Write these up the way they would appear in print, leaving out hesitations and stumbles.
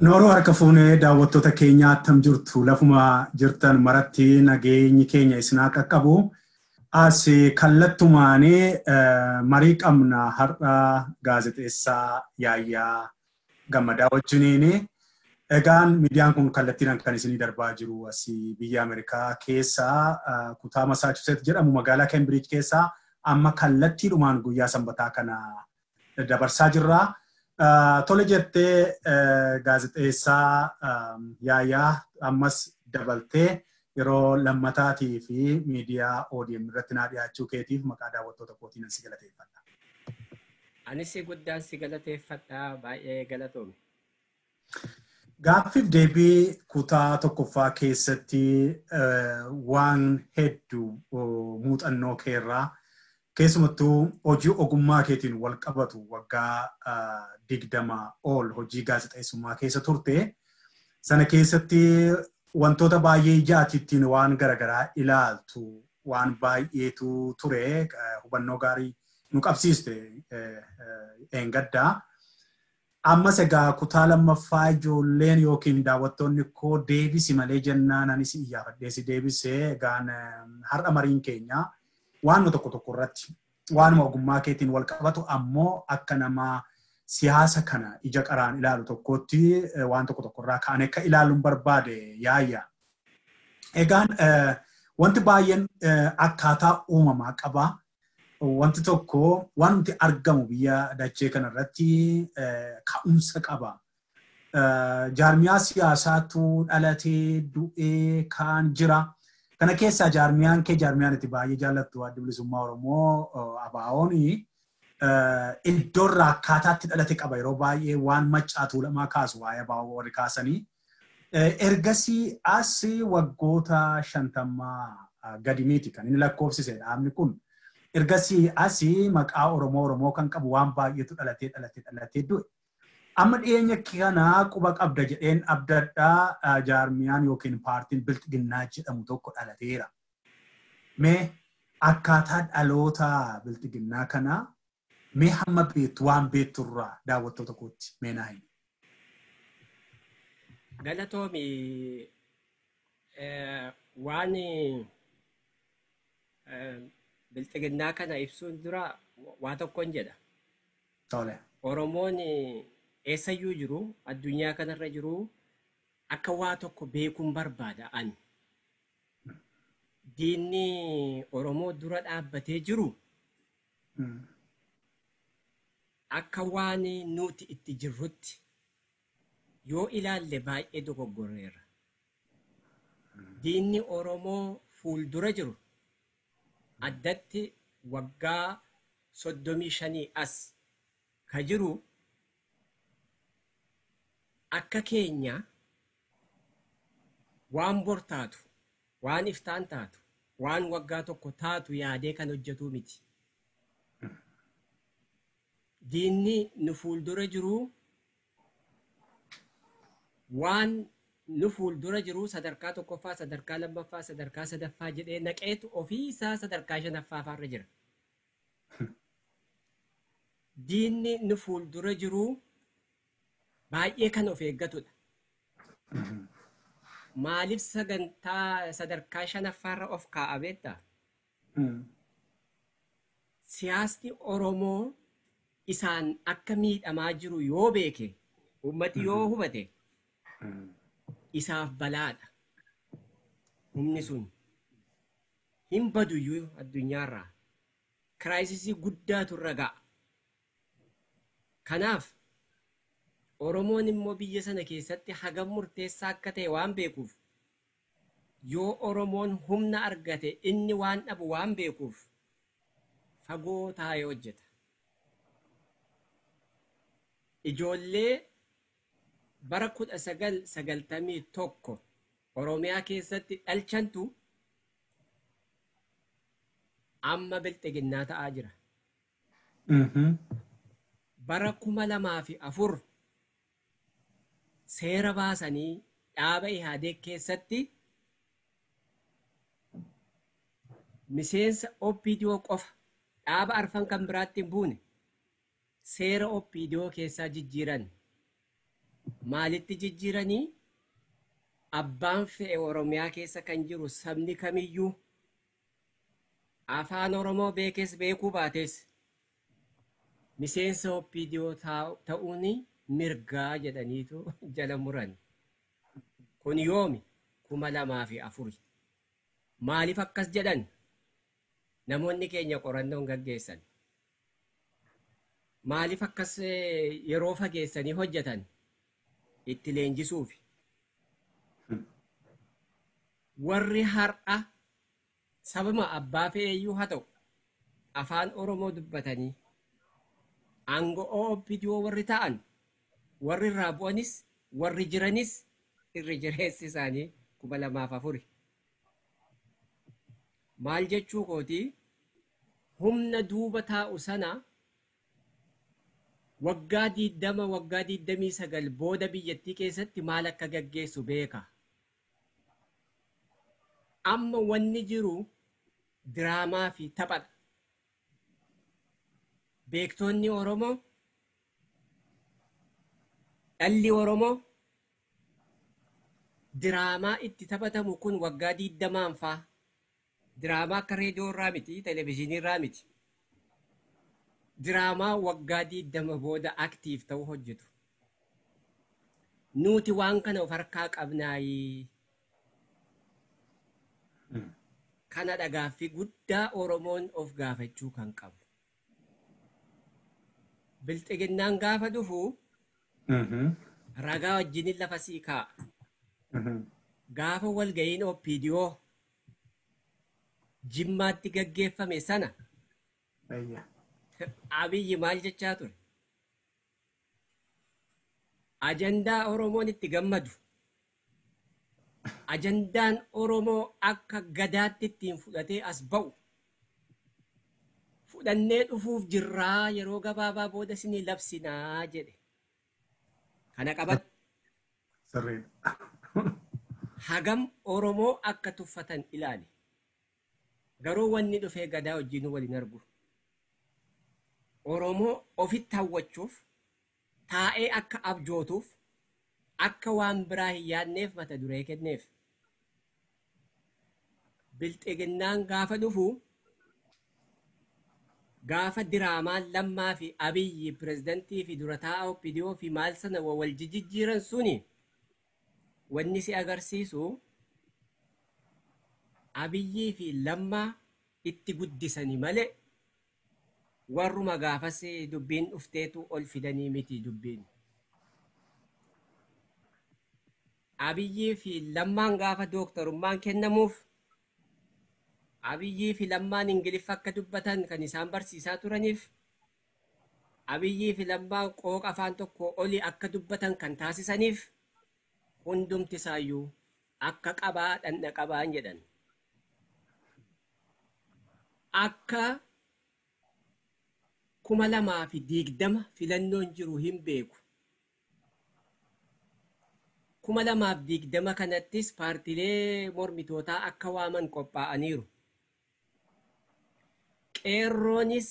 Nooruu harka fuunee daawwattoota keenyaa attam jirtu lafuma jirtan maratti nageenyi keenya isinaa qaqqabu. As kallattumaanii marii qabna har'a gaazexeessaa Yaayyaa Gammadaa wajjiniini. Egaan miidiyaan kun kallattiidhaan kan isinii darbaa jiru asii biyya Ameerikaa keessaa kutaa Masaachusetts jedhamu magaalaa Cambridge keessaa amma kallattiidhumaan guyyaa sanbataa kana dabarsaa jirra. Tole jettee gaazexeessaa Yaayyaa ammas dabaltee yeroo lammataatii fi miidiyaa ODM irratti naa dhiyaachuu keetiif maqaa daawwattoota kootiin si galateeffadha. Anis guddaan si galateeffadha, baay'ee galatoome. Gaaffiif deebii kutaa tokkoffaa keessatti waan hedduu muuxannoo keerraa keessumattuu hojii ogummaa keetiin wal qabatu waggaa 20 ol hojii gaazexeessummaa keessa turte. Sana keessatti wantoota baay'ee ijaatittiin waan garaagaraa ilaaltu waan baay'eetu ture, hubannoo gaarii nu qabsiiste eengaddaa. Ammas egaa kutaa lammaffaa ijoolleen yookiin daawwattoonni koo deebisi malee jennaan anis iyyaafadhee si deebisee egaan har'a mariin keenya waanuma tokko tokko irratti waanuma ogummaa keetiin wal qabatu ammoo akka nama siyaasa kana ija qaraan ilaalu tokkotti waan tokko tokko irraa ka'an akka ilaaluun barbaade Yaayyaa. Egaan wanti baay'een akkaataa uumamaa qaba. Wanti tokko waan nuti argamu biyya dachee kanarratti ka'umsa qaba. Jaarmiyaa siyaasaatu dhalatee du'ee kaan jira. Kana keessaa jaarmiyaan kee jaarmiyaan itti baay'ee jaallattu Adda Bilisummaa Oromoo ABO'n iddoo irraa akkaataatti dhalate qaba. Yeroo baay'ee waan Maccaa Tuulamaa kaasu waa'ee ABO warri kaasanii. Ergasii as waggoota 50 gadi miti kan inni lakkoofsise dhaabni kun. Ergasii asii maqaa Oromoo Oromoo kan qabu waan baay'eetu dhalatee dhalatee dhalatee du'e. Amma dhiyeenya kana quba qabda jedheen abdadhaa jaarmiyaan yookiin paartiin Bilxiginnaa jedhamu tokko dhalateera. Mee akkaataa dhaloota Bilxiginnaa kanaa mee hamma beektu waan beekturraa daawwattoota kootti mee naa himi. Galatoomi, waan Bilxiginnaa kana ibsuun dura waa tokkoon jedha. Tole. Oromoon eessayyuu jiru, addunyaa kanarra jiru akka waa tokko beekuun barbaada ani. Diinni Oromoo dura dhaabbatee jiru akka waan nuti itti jirrutti yoo ilaalle baay'ee dogoggorreerra. Diinni Oromoo fuuldura jiru addatti waggaa 35 as ka jiru akka keenya waan bor taatu, waan iftaan taatu, waan waggaa tokko taatu yaadee kan hojjetuu miti. Diinni nu fuuldura jiru waan nu fuuldura jiru sadarkaa tokkoffaa, sadarkaa lammaffaa, sadarkaa sadaffaa jedhee naqeetu ofii isaa sadarkaa shanaffaa faarra jira. Diinni nu fuuldura jiru baay'ee kan of eeggatudha. Maaliif sagantaa sadarkaa shanaffaarra of kaa'a beektaa? Siyaasni Oromoo isaan akka miidhamaa jiru yoo beeke, uummati yoo hubate, isaaf balaadha. Humni sun hin baduyyuu addunyaarraa. Kiraayisisii guddaatu irra ga'a. Kanaaf Oromoon immoo biyya sana keessatti hagam murteessaa akka ta'e waan beekuuf, yoo Oromoon humna argate inni waan dhabu waan beekuuf fagoo taa'ee hojjeta. Ijoollee bara 1991 Oromiyaa keessatti dhalchantu amma Bilxiginnaa ta'aa jira. Bara 2004 seera baasanii dhaaba Ihaadeeg keessatti miseensa OPDO qofa dhaaba arfan kan biraatti hin buune seera OPDO keessaa jijjiiran. Maalitti jijjiiranii abbaan fe'e Oromiyaa keessa kan jiru sabni kamiyyuu afaan Oromoo beekes beekuu baates miseensa OPDO ta'uun mirgaa jedhaniitu jala muran. Kun yoomi 2004. Maaliif akkas jedhan? Namoonni keenya qorannoon gaggeessan. Maaliif akkas yeroo fageessanii hojjetan? Itti leenjisuufi. Warri har'a sababa abbaa fe'eeyyuu haa ta'u afaan Oromoo dubbatanii aangoo OPDO warri ta'an warri irraa bu'anis warri jiranis irri jireessi isaanii 2004. Maal jechuu kooti humna duuba taa'u sana waggaa 20 waggaa 29 booda biyyattii keessatti maal akka gaggeessu beeka. Amma wanni jiru diraamaa fi taphadha. Beektonni Oromoo, dhalli Oromoo diraamaa itti taphatamu kun waggaa 20 faa diraamaa akka reediyoo irraa miti, televezyiinii irraa miti. Diraamaa waggaa 20 booda aktiif ta'u hojjetu. Nuti waan kana of harkaa qabnaayii. Kana dhagaaffii guddaa Oromoon of gaafachuu kan qabu. Bilxiginnaan gaafa dhufu ragaa wajjinin lafa sii kaa'a. Gaafa walga'iin OPDO Jimmaatti gaggeeffame sana Abiyyi maal jechaa ture? Ajandaa Oromoon itti gammadu. Ajandaan Oromoo akka gadaatti ittiin fudhatee as ba'u. Fudhannee dhufuuf jirraa yeroo gabaabaa booda isinii labsinaa jedhe. Kana qabadhu. Sirriidha. Hagam Oromoo akka tuffatan ilaali. Garuu wanni dhufee gadaa wajjin waliin argu. Oromoo ofitti hawwachuuf, taa'ee akka abjootuuf, akka waan biraa hin yaadneef mata duree kenneef. Bilxiginnaan gaafa dhufu gaafa diraamaan Lammaa fi Abiyyi pirezidantii fi dura taa'aa OPDO fi maal sana wal jijjiiran suni wanni si agarsiisu Abiyyii fi Lammaa itti guddisanii malee warruma gaafas dubbiin dhufteetu ol fidanii miti dubbiin. Abiyyii fi Lammaan gaafa dooktarummaan kennamuuf Abiyyii fi Lammaan Ingiliffa akka dubbatan kan isaan barsiisaa turaniif Abiyyii fi Lammaan qooqa afaan tokko olii akka dubbatan kan taasisaniif hundumti isaayyuu akka qabaa dhandha qabaan jedhan. Akka 2020 filannoon jiru hin beeku. 2020 kanattis paartilee mormitootaa akka waaman qophaa'aniiru. Qeerroonis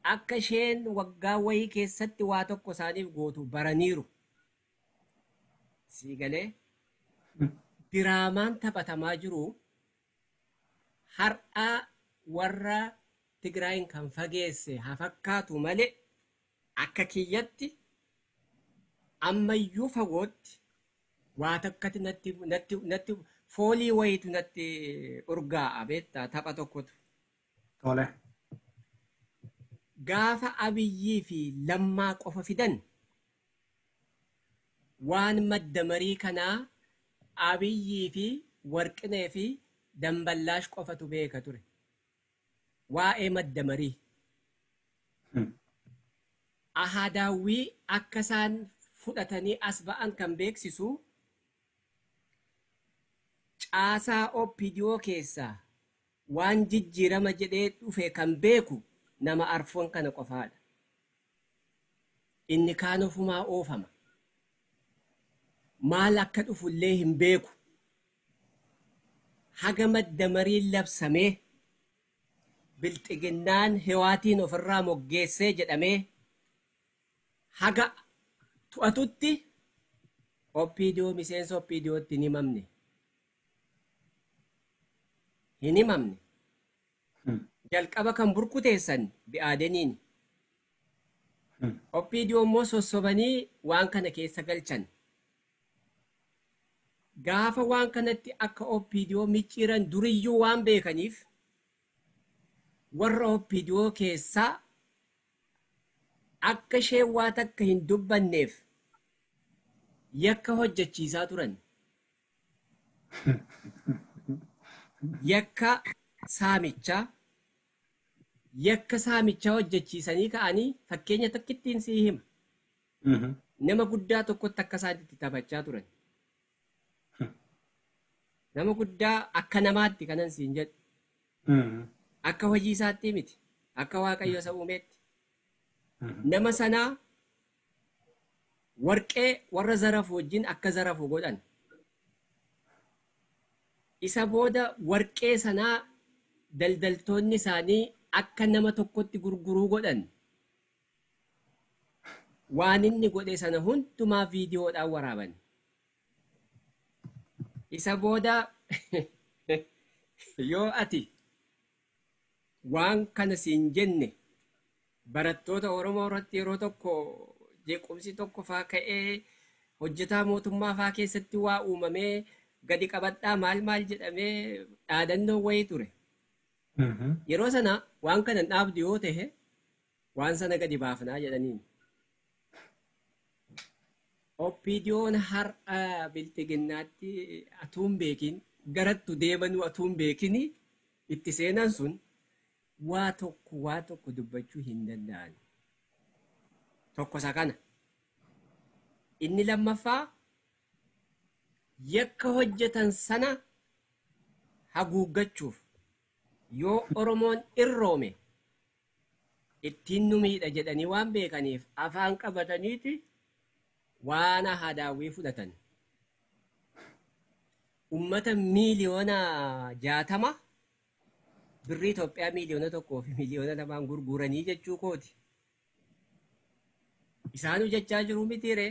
akka isheen waggaa wayii keessatti waa tokko isaaniif gootu baraniiru. Sii galee diraamaan taphatamaa jiru har'a warra Tigraayin kan fageesse haa fakkaatu malee akka kiyyatti ammayyuu fagootti waa takkatti natti foolii wayiitu natti urgaa'a beektaa tapha tokkotu. Tole. Gaafa Abiyyii fi Lammaa qofa fidan waan madda marii kanaa Abiyyii fi Warqinee fi Damballaash qofatu beeka ture. Waa'ee madda marii. Ahadaawwii akka isaan fudhatanii as ba'an kan beeksisu caasaa OPDO keessaa waan jijjiirama jedhee dhufe kan beeku nama arfoon kana qofaadha. Inni kaan ofumaa oofama. Maal akka dhufullee hin beeku. Haga madda mariin labsamee bilxiginnaan hewaatiin ofirraa moggeessee jedhamee haga to'atutti OPDO miseensa OPDOtti hin himamne. Hin himamne. Jalqaba kan burkuteessan Bi'aadeniin. OPDO immoo sossobanii waan kana keessa galchan. Gaafa waan kanatti akka OPDO micciiran duriyyuu waan beekaniif warra OPDO keessaa akka isheen waa takka hin dubbanneef yakka hojjechiisaa turan. Yakka saamichaa yakka saamichaa hojjechiisanii ka'anii fakkeenya tokkittiin sii hima. Nama guddaa tokkotti akka isaan itti taphachaa turan. Nama guddaa akka namaatti kanan siin jedhu. Akka hojii isaatti miti. Akka Waaqayyo isa uumeetti. Nama sanaa warqee warra zarafu wajjin akka zarafu godhan. Isa booda warqee sanaa daldaltoonni isaanii akka nama tokkotti gurguruu godhan. Waan inni godhe sana hundumaa viidiyoodhaan waraaban. Isa booda yoo ati waan kana siin jenne barattoota Oromoo irratti yeroo tokko jeequmsi tokko faa ka'ee hojjetaa mootummaa faa keessatti waa uumamee gadi qabadhaa maal maal jedhamee dhaadannoo wayii ture. Yeroo sana waan kana hin dhaabdu yoo ta'e waan sana gadi baafnaa jedhaniin. OPDO'n har'a bilxiginnaatti atuun beekin garattu deemanuu atuun beekin itti seenan sun waa tokko dubbachuu hin danda'an. Tokko isa kana. Inni lammaffaa yakka hojjetan sana haguuggachuuf yoo Oromoon irroome ittiin nu miidha jedhanii waan beekaniif afaan qabataniiti waan hadaawwii fudhatan. Uummata 60 miiliyoona birrii Itoophiyaa 1 miiliyoona fi 2 miiliyoona gurguranii jechuu kooti. Isaanuu jechaa jiru mitiire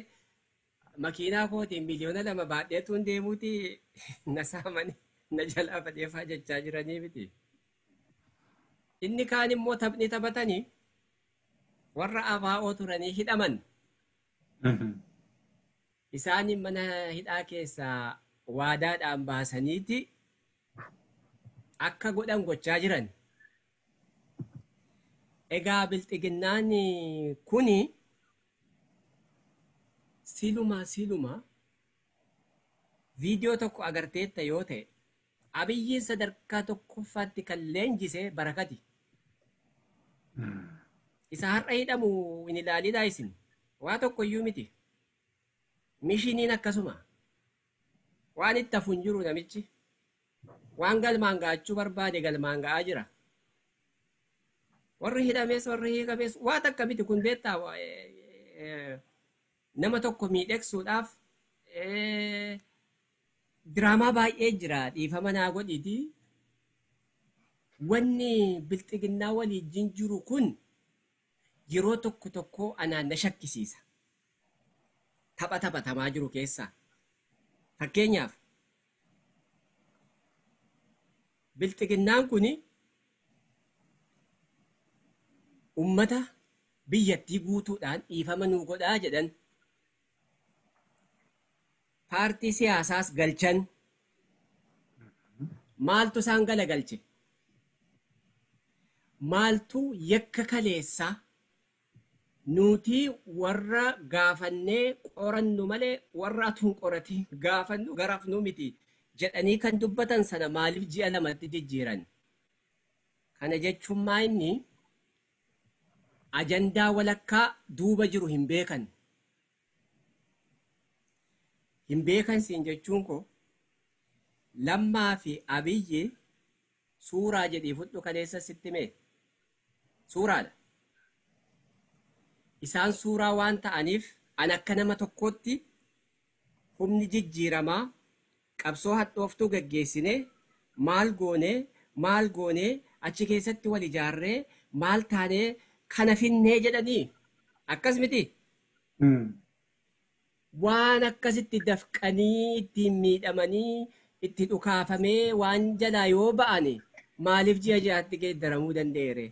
makiinaa kootiin 2 miiliyoona baadheetuun deemuuti na saamanii na jalaa fadheefaa jechaa jiranii miti. Inni kaan immoo taphni taphatanii warra ABO turanii hidhaman. Isaan mana hidhaa keessaa waadaadhaan baasaniiti akka godhan gochaa jiran. Egaa bilxiginnaan kuni siluma viidiyoo tokko agarteetta yoo ta'e Abiyyiin sadarkaa tokkoffaatti kan leenjise Barakati. Isa har'a hidhamu hin ilaalinaa isin. Waa tokko iyyuu miti. Mishiniin akkasuma. Waan itti hafu hin jiru namichi. Waan galmaan ga'achuu barbaade galmaan ga'aa jira. Warri hidhames warri hiikames waa takka miti kun beektaa nama tokko miidhagsuudhaaf diraamaa baay'ee jira dhiifama naa godhiiti. Wanni bilxiginnaa waliin jiru kun yeroo tokko tokko anaan na shakkisiisa. Tapha taphatamaa jiru keessaa. Fakkeenyaaf bilxiginnaan kun ummata biyyattii guutuudhaan dhiifama nuu godhaa jedhan. Paartii siyaasaas galchan. Maaltu isaan galagalche? Maaltu yakka kaleessaa nuti warra gaafannee qorannu malee warra atuun qoratiin gaafannu garafnu miti jedhanii kan dubbatan sana maaliif ji'a 2tti jijjiiran? Kana jechuun maa inni ajandaa walakkaa duuba jiru hin beekan. Hin beekan siin jechuun koo Lammaa fi Abiyyi suuraa jedhii fudhu kaleessa sitti mee suuraadha. Isaan suuraa waan ta'aniif an akka nama tokkootti humni jijjiiramaa qabsoo hadhooftuu gaggeessinee maal goonee maal goonee achi keessatti wal ijaarree maal taanee kana finnee jedhanii akkas miti. Waan akkasitti dafqanii ittiin miidhamanii itti dhukaafamee waan jalaa yoo ba'ane maaliif ji'a ji'aatti geeddaramuu danda'eere?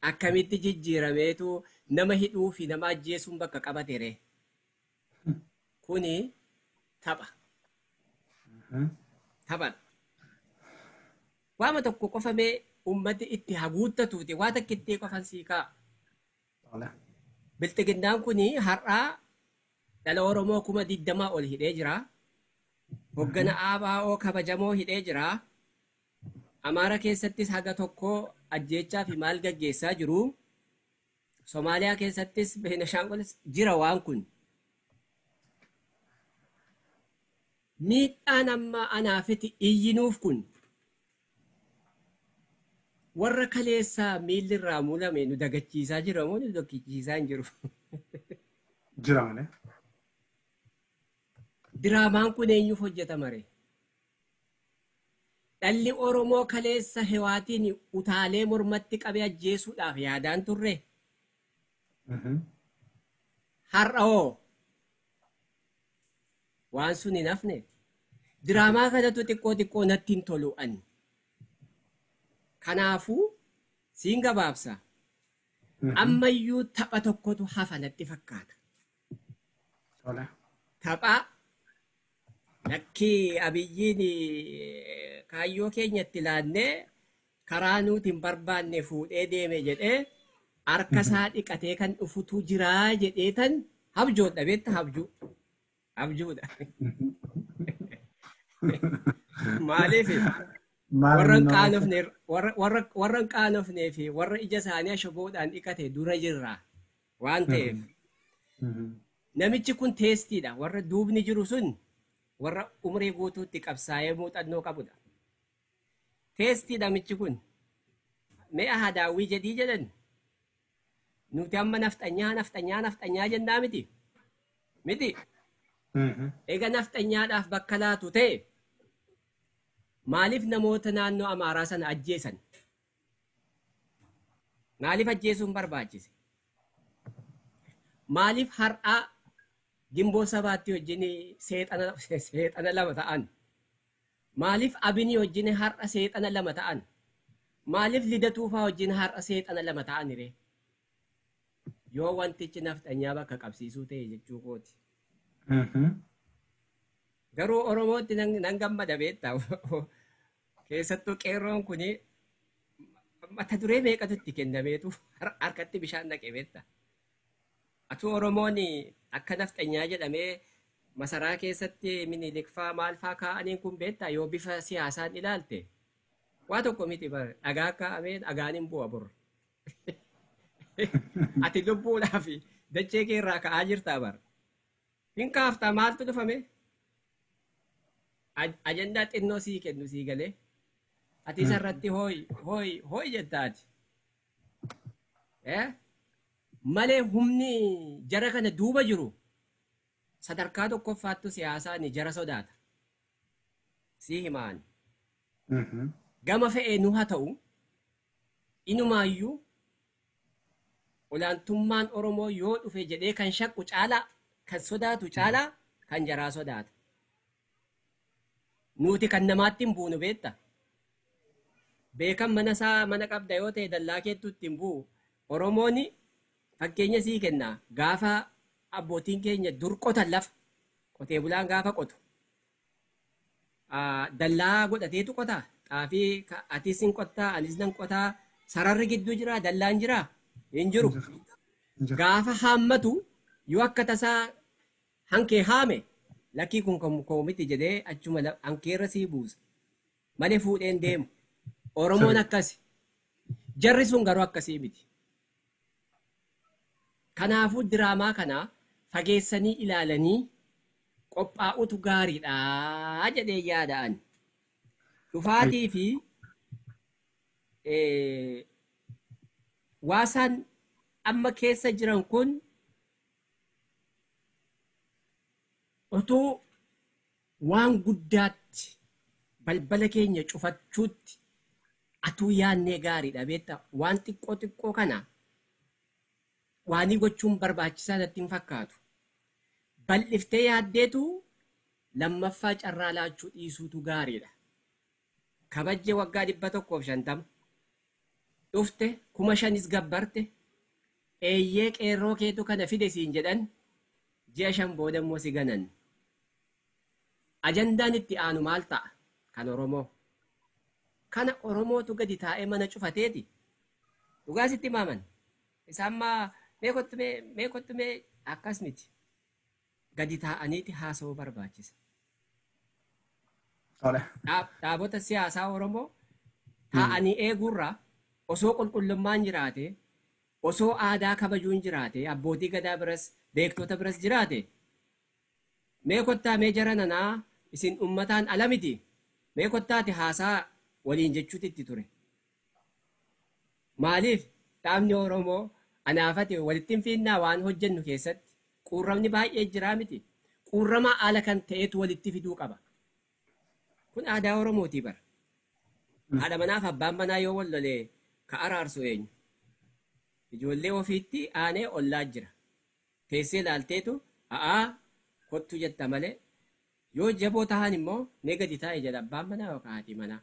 Akkamitti jijjiirameetu nama hidhuu fi nama ajjeesuun bakka qabatere? Kuni tapha. Taphadha. Waama tokko qofamee uummati itti haguuttatuuti waa takkittee qofan sii kaa'a. Bilxiginnaan kuni har'aa dhala Oromoo 20,000 ol hidhee jira. Hoggana ABO kabajamoo hidhee jira. Amaara keessattis haga tokko ajjeechaa fi maal gaggeessaa jiru. Somaaliyaa keessattis Beenishaangulis jira waan kun. Miidhaan amma anaafiti iyyinuuf kun warra kaleessaa miilli irraa mulame nu dagachiisaa jira moo nu dagachiisaa hin jiru? Jira malee. Diraamaan kun eenyuuf hojjetama ree? Dhalli Oromoo kaleessa hewaatiin utaalee mormatti qabee ajjeesuudhaaf yaadaan turre. Har'a hoo waan sun hin hafne. Diraamaa kanatu xiqqoo xiqqoo natti hin tolu ani. Kanaafuu siin gabaabsa. Ammayyuu tapha tokkotu hafa natti fakkaata. Tapha lakkii Abiyyiin kaayyoo keenyatti laannee karaa nuti hin barbaanne fuudhee deeme jedhee harka isaa dhiqatee kan dhufutu jiraa jedhee tan habjoodha beekta habjuu. Habjuudha. Maaliif warra hin qaanofnee fi warra ija isaanii ashaboodhaan dhiqate dura jirra waan ta'eef. Namichi kun teestiidha. Warra duubni jiru sun warra umrii guutuutti qabsaa'ee muuxannoo qabudha. Teestii namichi kun mi'a hadaawwii jedhii jedhan nuti amma nafxanyaa nafxanyaa nafxanyaa jennaa miti. Miti. Egaa nafxanyaadhaaf bakka laatu ta'e maaliif namoota naannoo Amaaraa sana ajjeesan? Maaliif ajjeesuun barbaachise? Maaliif har'aa Gimboo sabaatti wajjin seexana lama ta'an? Maaliif Abinii wajjin har'a seexana lama ta'an? Maaliif Lidatuufaa wajjin har'a seexana lama ta'an ree? Yoo wantichi nafxanyaa bakka qabsiisuu ta'e jechuu kooti. Garuu Oromootti nan gammada beektaa. Keessattuu qeerroon kuni mata duree meeqatu itti kennameetu harkatti bishaan naqe beektaa. Atuu Oromoon akka nafxanyaa jedhamee masaraa keessatti minilikfaa maalfaa kaa'aniin kun beektaa yoo bifa siyaasaan ilaalte waa tokko miti bara dhagaa kaa'amee dhagaan hin bu'a bor. Ati lubbuudhaaf dachee kee irraa ka'aa jirtaa bara. Hin kaaftaa maaltu dhufame? Ajandaa xinnoo sii kennu sii galee. Ati isarratti hooyi hooyi hooyi jettaati. Malee humni jara kana duuba jiru sadarkaa tokkoffaattu siyaasaan jara sodaata. Sii himaan. Gama fe'ee nu haa ta'u inumaayyuu olaantummaan Oromoo yoo dhufe jedhee kan shakku caalaa kan sodaatu caalaa kan jaraa sodaata. Nuti kan namaatti hin buunu beekta. Beekan mana isaa mana qabda yoo ta'e dallaa keettu itti hin bu'u. Oromoon fakkeenya sii kenna gaafa abbootiin keenya dur qotan lafa qotee bulaan gaafa qotu dallaa godhateetu qota. Xaafii atis hin qottaa anis nan qotaa sararri gidduu jiraa dallaan jiraa hin jiru. Gaafa haammatu yoo akka tasaa hankee haame lakkii kun koo miti jedhee achuma hankeerra sii buusa. Malee fuudheen deemu. Oromoon akkasi. Jarri sun garuu akkasii miti. Kanaafuu diraamaa kana fageessanii ilaalanii qophaa'utu gaariidha jedhee yaada'an. Dhufaatii fi waasaan amma keessa jiran kun otoo waan guddaatti balbala keenya cufachuutti atuu yaannee gaariidha beektaa waan xiqqoo xiqqoo kana waanii gochuun barbaachisaa natti hin fakkaatu. Bal'iftee yaaddeetu lammaffaa carraa laachuu dhiisuutu gaariidha. Kabajje waggaa 150 dhufte 5,000 gabbarte eeyyee qeerroo keetu kana fide siin jedhan ji'a 5 booda immoo si ganan. Ajandaan itti aanu maal ta'a? Kan Oromoo. Kana Oromootu gadi taa'ee mana cufateeti. Dhugaa sitti himaaman. Isaan maa mee kottu mee akkas miti. Gadi taa'aniiti haasa'uu barbaachisa. Dhaabota siyaasaa Oromoo taa'anii eeguurraa osoo qulqullummaan jiraate, osoo aadaa kabajuun jiraate, abbootii gadaa biras, beektota biras jiraate, mee kottaa mee jara nanaa isin uummataan ala miti, mee kottaati haasaa waliin jechuutu itti ture. Maaliif dhaabni Oromoo anaafate walitti hin fiinnaa waan hojjennu keessatti quurramni baay'ee jiraa miti. Quurrama ala kan ta'etu walitti fiduu qaba. Kun aadaa Oromootii bara. Haadha manaaf abbaan manaa yoo wal lolee ka araarsu eenyu? Ijoollee ofiitti aanee ollaa jira. Teessee ilaalteetu a'aa kottu jetta malee yoo jaboo tahan immoo mee gadi taa'e jedha abbaan manaa yookaan haati manaa.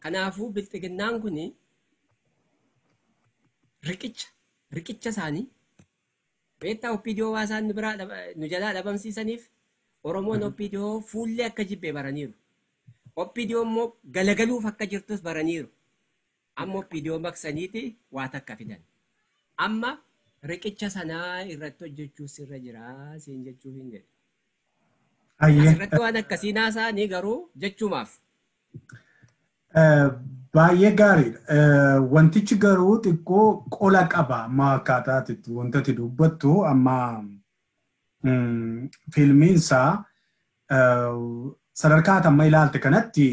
Kanaafuu bilxiginnaan kun riqicha isaanii beektaa OPDO waa isaan nu biraa nu jalaa dhabamsiisaniif Oromoon OPDO fuullee akka jibbe baraniiru. OPDO immoo galagaluuf akka jirtus baraniiru. Amma OPDO maqsaniiti waa takka fidan. Amma riqicha sanaa irratti hojjechuu sirra jira siin jechuu hin jedhe. Asirratti waan akkasii naasaanii garuu jechumaaf. Baay'ee gaariidha. Wantichi garuu xiqqoo qola qaba amma akkaataa wanta ati dubbattu amma fiilmiin isaa sadarkaa amma ilaalte kanatti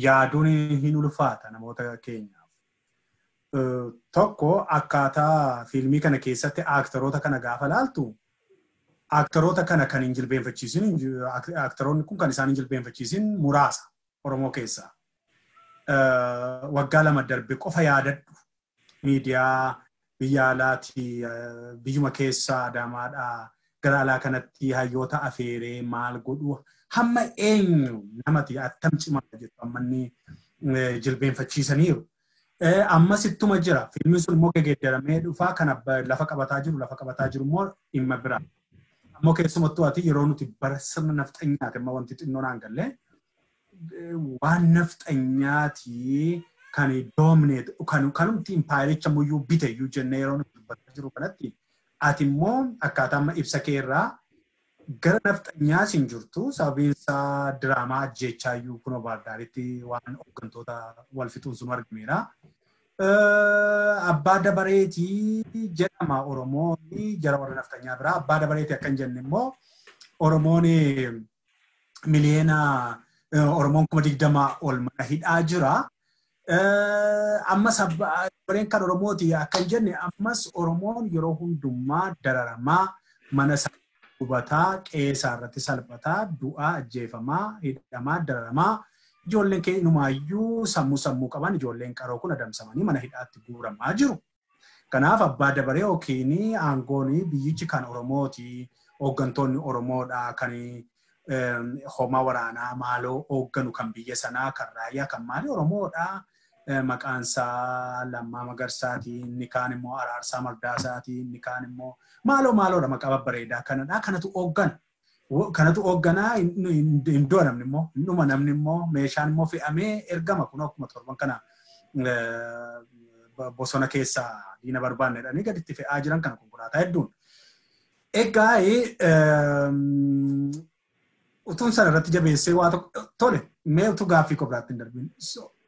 yaaduun hin ulfaata namoota keenyaaf. Tokko akkaataa fiilmii kana keessatti aaktaroota kana gaafa ilaaltu aaktaroota kana kan hin jilbeenfachiisin aaktaroonni kun kan isaan hin jilbeenfachiisin muraasa Oromoo keessaa. Waggaa 2 darbe qofa yaadadhu miidiyaa biyya alaati biyyuma keessaa Adaamaadhaa gara alaa kanatti hayyoota afeeree maal godhu hamma eenyu namati attam cimaa jettu amma inni jilbeenfachiisaniiru. Ammas ittuma jira. Fiilmiin sun immoo geeddaramee dhufaa kan lafa qabataa jiru immoo dhimma biraa. Ammoo keessumattuu ati yeroo nuti bara sirna nafxanyaati amma wanti xinnoo naan gallee waan nafxanyaati kan doomneet kanumti impaayericha muyyuu bite iyyuu jennee yeroo nuti dubbataa jiru kanatti ati immoo akkaataa amma ibsa kee irraa gara nafxanyaas hin jirtu sababiin isaa diraamaa ajjeechaa iyyuu kunoo Baardaaritti waan hooggantoota wal fixuun sun argameera. Abbaa dabareetii jedhama Oromoon jara warra nafxanyaa biraa abbaa dabareetii akka hin jenne immoo Oromoon miliyoona Oromoon 20,000 ol mana hidhaa jira. Ammas dabareen kan Oromooti akka hin jenne ammas Oromoon yeroo hundumaa dararamaa mana isaa gubataa qe'ee irratti salphataa du'aa ajjeefamaa hidhamaa dararamaa ijoolleen keenyumaayyuu sammuu qaban ijoolleen qaroo kun adamsamanii mana hidhaatti guuramaa jiru. Kanaaf abbaa dabaree yookiin aangoon biyyichi kan Oromooti hooggantoonni Oromoodha kan homaa waraanaa maaloo hoogganu kan biyya sanaa kan raayyaa kan maali Oromoodha. Maqaan isaa Lammaa Magarsaati, inni kaan immoo Araarsaa Mardaasaati, inni kaan immoo maaloodha maqaa babbareedaa kanadha. Kanatu hooggana. Kanatu hoogganaa hin du'a namni immoo, hin dhuma namni immoo meeshaan immoo fe'amee ergama kun akkuma torban kana bosona keessaa diina barbaanne jedhanii gaditti fe'aa jiran kana konkolaataa hedduun. Egaa utuun sana irratti jabeessee waa tokko tole mee utuu gaaffii kobraatti hin darbin.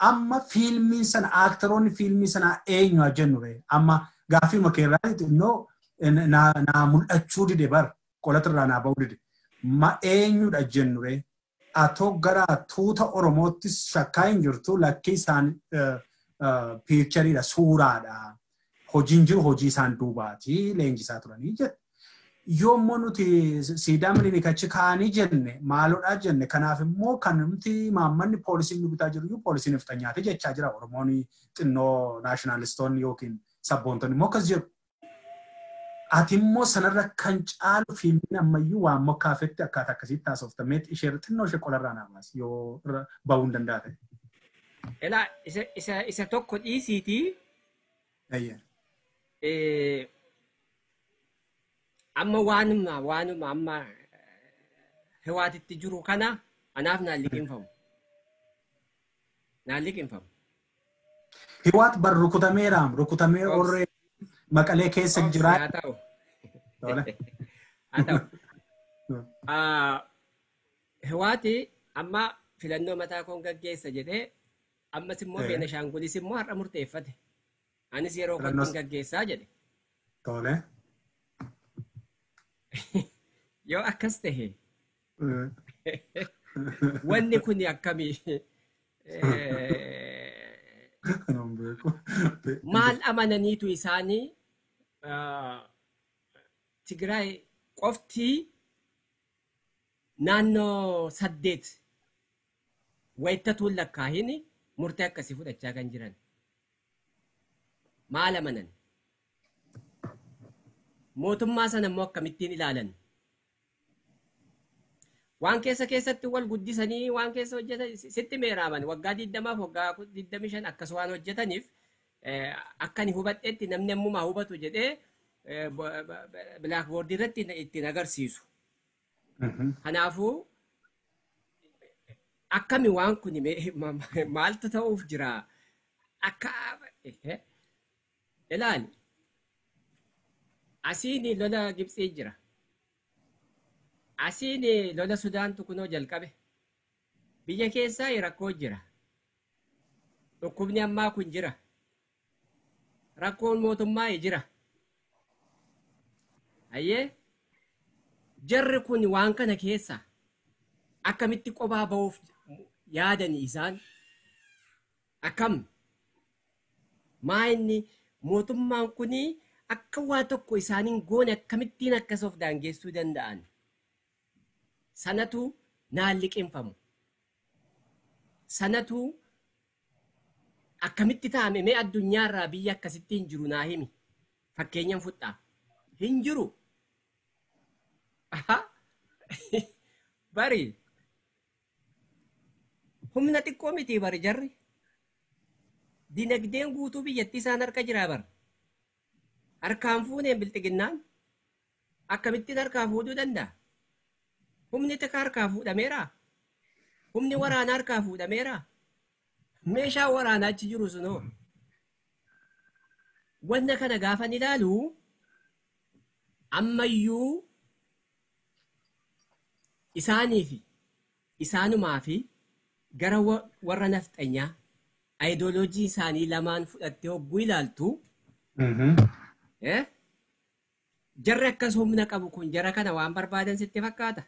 Amma fiilmiin sana aaktaroonni fiilmii sanaa eenyu haa jennu ree amma gaaffiima keerraa xinnoo naa mul'achuu dide bara qolatirraa naa ba'uu dide. Ma eenyudha jennu ree atoo gara tuuta Oromootti shakkaa hin jirtu lakkii isaan piikchariidha suuraadha hojiin jiru hojii isaan duubaati leenjisaa turanii jedhu. Yommuu nuti siidaa Minilik achi kaa'anii jenne maaloodhaa jenne kanaaf immoo kan nuti maammanni poolisiin nu bitaa jiru poolisiin nafxanyaati jechaa jira Oromoon xinnoo naashinaalistoonni yookiin sabboontonni immoo akkas jedhu. Ati immoo sanarra kan caalu fiilmiin ammayyuu waan mokkaafetti akkaataa akkasitti haasoftameetti ishee xinnoo ishee qolarraa naa baasi yoo bahuu hin danda'a ta'e. Elaa isa tokko dhiisiitii amma waanuma amma Hiwaatitti jiru kana anaaf naan liqinfamu. Naan liqinfamu. Hiwaat bar rukutameeraam rukutamee orree Maqalee keessa jira. Haa ta'u. Haa ta'u. Hiwaati amma filannoo mataa koon gaggeessa jedhee ammas immoo Beenishaangulis immoo har'a murteeffate. Anis yeroo kootti gaggeessaa jedhe. Tole. Yoo akkas tahe wanni kun akkamii maal amananiitu isaanii Tigraay qofti naannoo 8 wayitatuun lakkaahin murtee akkasii fudhachaa kan jiran. Maal amanan? Mootummaa sana immoo akkamittiin ilaalan? Waan keessa keessatti wal guddisanii waan keessa hojjetan sitti meeraaman waggaa 20 waggaa 25 akkas waan hojjetaniif akka ani hubadhetti namni ammumaa hubatu jedhee bilaakboordii irratti ittiin agarsiisu. Kanaafuu akkami waan kun maaltu ta'uuf jira? Akka ilaali. Asiin lola Gibxii jira. Asiin lola Sudaantu kunoo jalqabe. Biyya keessaa rakkoo jira. Dhukkubni ammaa kun jira. Rakkoon mootummaa jira. Hayyee jarri kun waan kana keessa akkamitti qophaa ba'uuf yaadani isaan? Akkam? Maa inni mootummaan kun akka waa tokko isaaniin goone akkamittiin akkas of daangeessuu danda'an? Sanatu naan liqinfamu. Sanatu akkamitti taa'ame mee addunyaarraa biyya akkasitti hin jiru naa himi. Fakkeenyan fudhaa. Hin jiru. Bari humna xiqqoo miti bari jarri. Dinagdeen guutuu biyyattii isaan harka jiraa bara. Harkaan fuuneen bilxiginnaan akkamittiin harkaa fuudhuu danda'a? Humni xiqqaa harkaa fuudhameeraa? Humni waraanaa harkaa fuudhameeraa? Meeshaa waraanaa achi jiru sunoo. Wanna kana gaafan ilaalu ammayyuu isaanii fi isaanumaa fi gara warra nafxanyaa ayidooloojii isaanii lamaan fudhattee hogguu ilaaltu jarri akkas humna qabu kun jara kana waan barbaadan sitti fakkaata.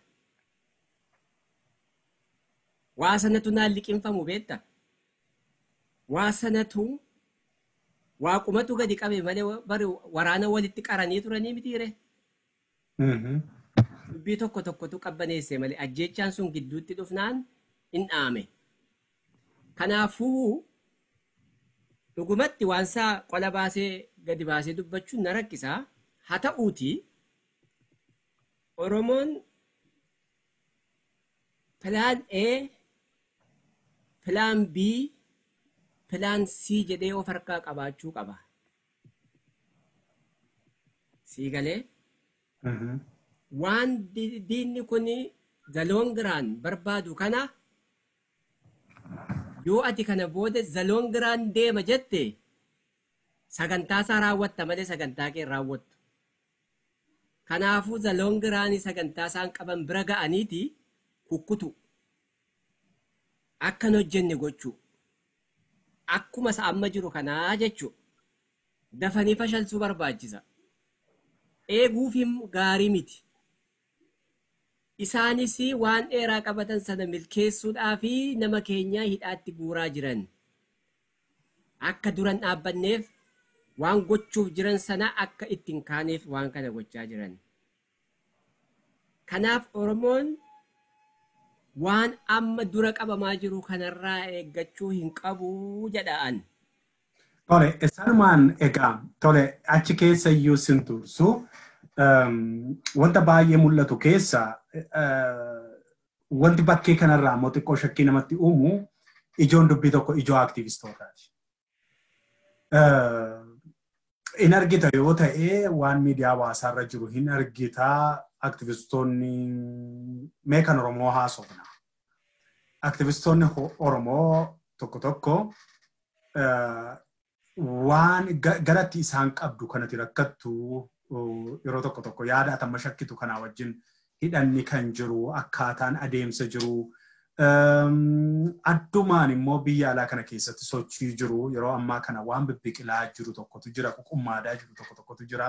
Waa sanatu naan liqinfamu beekta. Waa sanatu waaqumatu gadi qabe malee bari waraana walitti qaranii turanii mitiire. Dubbii tokko tokkotu qabbaneesse malee ajjeechaan sun gidduutti dhufnaan hin dhaame. Kanaafuu dhugumatti waan isaa qola baasee gadi baasee dubbachuun na rakkisaa. Haa ta'uuti Oromoon pilaan A, pilaan B, pilaan C jedhee of harkaa qabaachuu qaba. Sii galee? Waan diinni kun zaloongiraan barbaadu kana yoo ati kana booda zaloongiraan deema jette sagantaa isaa raawwatta malee sagantaa kee raawwattu. Kanaafuu zaloongiraanii sagantaa isaan qaban bira ga'aniiti kukkutu. Akkan hojjenne gochuu. Akkuma isa amma jiru kanaa jechuu. Dafanii fashalsuu barbaachisa. Eeguufim gaarii miti. Isaanis waan dheeraa qabatan sana milkeessuudhaa fi nama keenya hidhaatti guuraa jiran. Akka duran dhaabbanneef waan gochuuf jiran sana akka ittiin kaaneef waan kana gochaa jiran. Kanaaf Oromoon waan amma dura qabamaa jiru kanarraa eeggachuu hin qabu jedhaan. Tole, sanumaan egaa tole achi keessa iyyuu sin tursu wanta baay'ee mul'atu keessa wanti bakkee kanarraa immoo xiqqoo shakkii namatti uumu ijoon dubbii tokko ijoo aktiivistootaati. In argita yoo ta'e waan miidiyaa hawaasaarra jiru hin argita aktivistoonni mee kan Oromoo haasofna. Aktivistoonni Oromoo tokko tokko waan garatti isaan qabdu kanatti rakkattu yeroo tokko tokko yaada atamma shakkitu kanaa wajjin hidhanni kan jiru akkaataan adeemsa jiru addumaan immoo biyya alaa kana keessatti sochii jiru yeroo ammaa kana waan bibbiqilaa jiru tokkotu jira quqummaadaa jiru tokko tokkotu jira.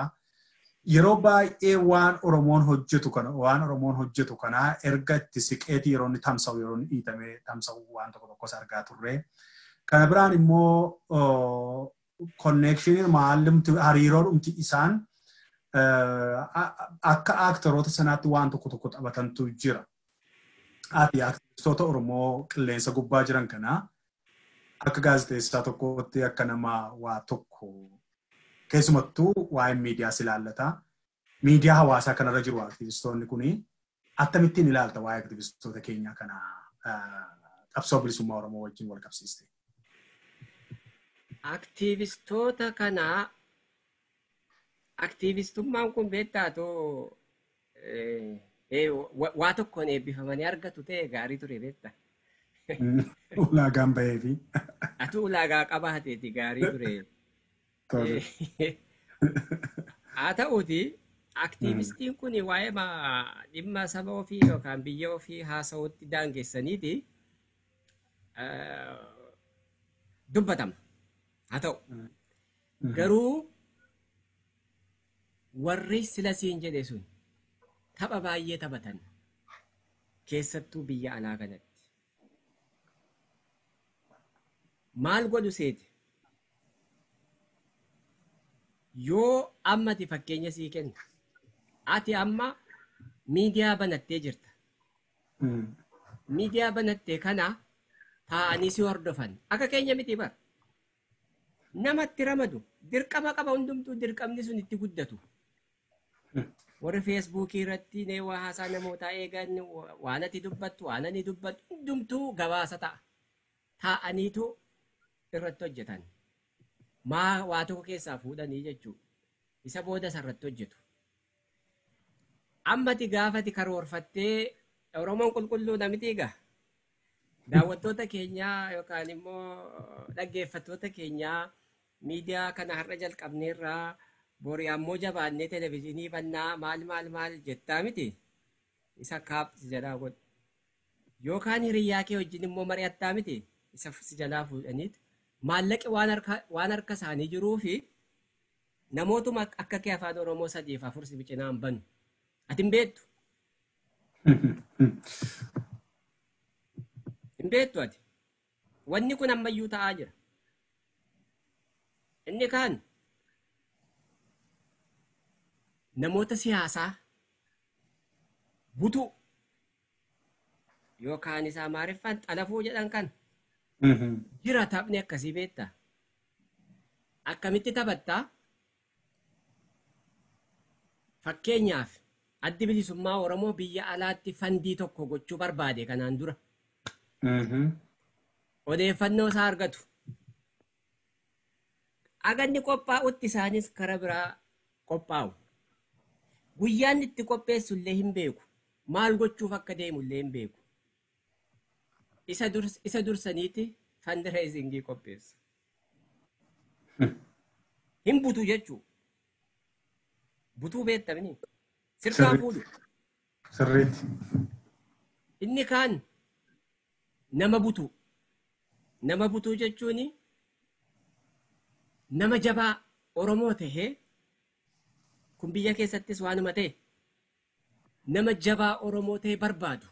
Yeroo baay'ee waan Oromoon hojjetu kana waan Oromoon hojjetu kana erga itti siqeeti yeroo inni tamsa'u yeroo inni dhiitamee tamsa'u waan tokko tokkos argaa turre. Kana biraan immoo konneekshiniin maalumti hariiroodhumti isaan akka aktoroota sanaatti waan tokko tokko taphatantu jira. Ati aktivistoota Oromoo qilleensa gubbaa jiran kana akka gaazexeessaa tokkootti akka nama waa tokko keessumattuu waa'ee miidiyaas ilaallata. Miidiyaa hawaasaa kanarra jiru aktivistoonni kuni akkamittiin ilaalta waa'ee aktivistoota keenyaa kana qabsoo bilisummaa Oromoo wajjin wal qabsiiste? Aktivistoota kana aktivistummaan kun beektaatu waa tokkoon eebbifamanii argatu ta'e gaarii ture beekta. Ulaagaan baheefi. Atu ulaagaa qabaateeti gaarii ture. Haa ta'uuti aktivistiin kun waa'ee dhimma saba ofii yookaan biyya ofii haasa'uutti daangessaniiti dubbatama. Haa ta'u. Garuu warri sila siin jedhe sun tapha baay'ee taphatan keessattuu biyya alaa kanatti. Maal godhu seeti? Yoo ammati fakkeenya sii kenna. Ati amma miidiyaa banattee jirta. Miidiyaa banattee kana taa'anii si hordofan. Akka keenya miti bara. Namatti ramadu. Dirqama qaba hundumtuu dirqamni sun itti guddatu. Warri feesbuukii irratti waa haasaa namootaa eegan waan ati dubbattu waan ani dubbattu hundumtuu gabaasa ta'a. Taa'aniitu irratti hojjetan. Maa waa tokko keessaa fuudhanii jechuudha. Isa booda isarratti hojjetu. Ammati gaafati karoorfattee Oromoon qulqulluu namiti egaa. Daawwattoota keenyaa yookaan immoo dhaggeeffattoota keenyaa miidiyaa kana har'a jalqabneerraa bori ammoo jabaannee televezyiinii bannaa maal maal maal jettaa miti. Isa kaap si jalaa godhu. Yookaan hiriyyaa kee wajjin immoo mari'attaa miti. Isa si jalaa fuudhaniit. Maallaqi waan harka isaanii jiruu fi namootuma akka kee afaan Oromoo 3 fi 4 si cinaan banu. Ati hin beektu. Hin beektu ati. Wanni kun ammayyuu ta'aa jira. Inni kaan namoota siyaasaa butuu yookaan isa Amaariffaan xalafuu jedhan kan jira taphni akkasii beektaa. Akkamitti taphattaa? Fakkeenyaaf addi bilisummaa Oromoo biyya alaatti fandii tokko gochuu barbaade kanaan dura. Odeeffannoo isaa argatu. Aganni qophaa'utti isaanis karaa biraa qophaa'u. Guyyaan itti qopheessu illee hin beeku. Maal gochuuf akka deemu illee hin beeku. Isa dursaniiti fundraisingii qopheessu. Hin butu jechuu. Butuu beektamni. Sirkaa fuudhu. Sirriitti. Inni kaan nama butu. Nama butuu jechuun nama jabaa Oromoo tahee kun biyya keessattis waanuma ta'e nama jabaa Oromoo ta'e barbaadu.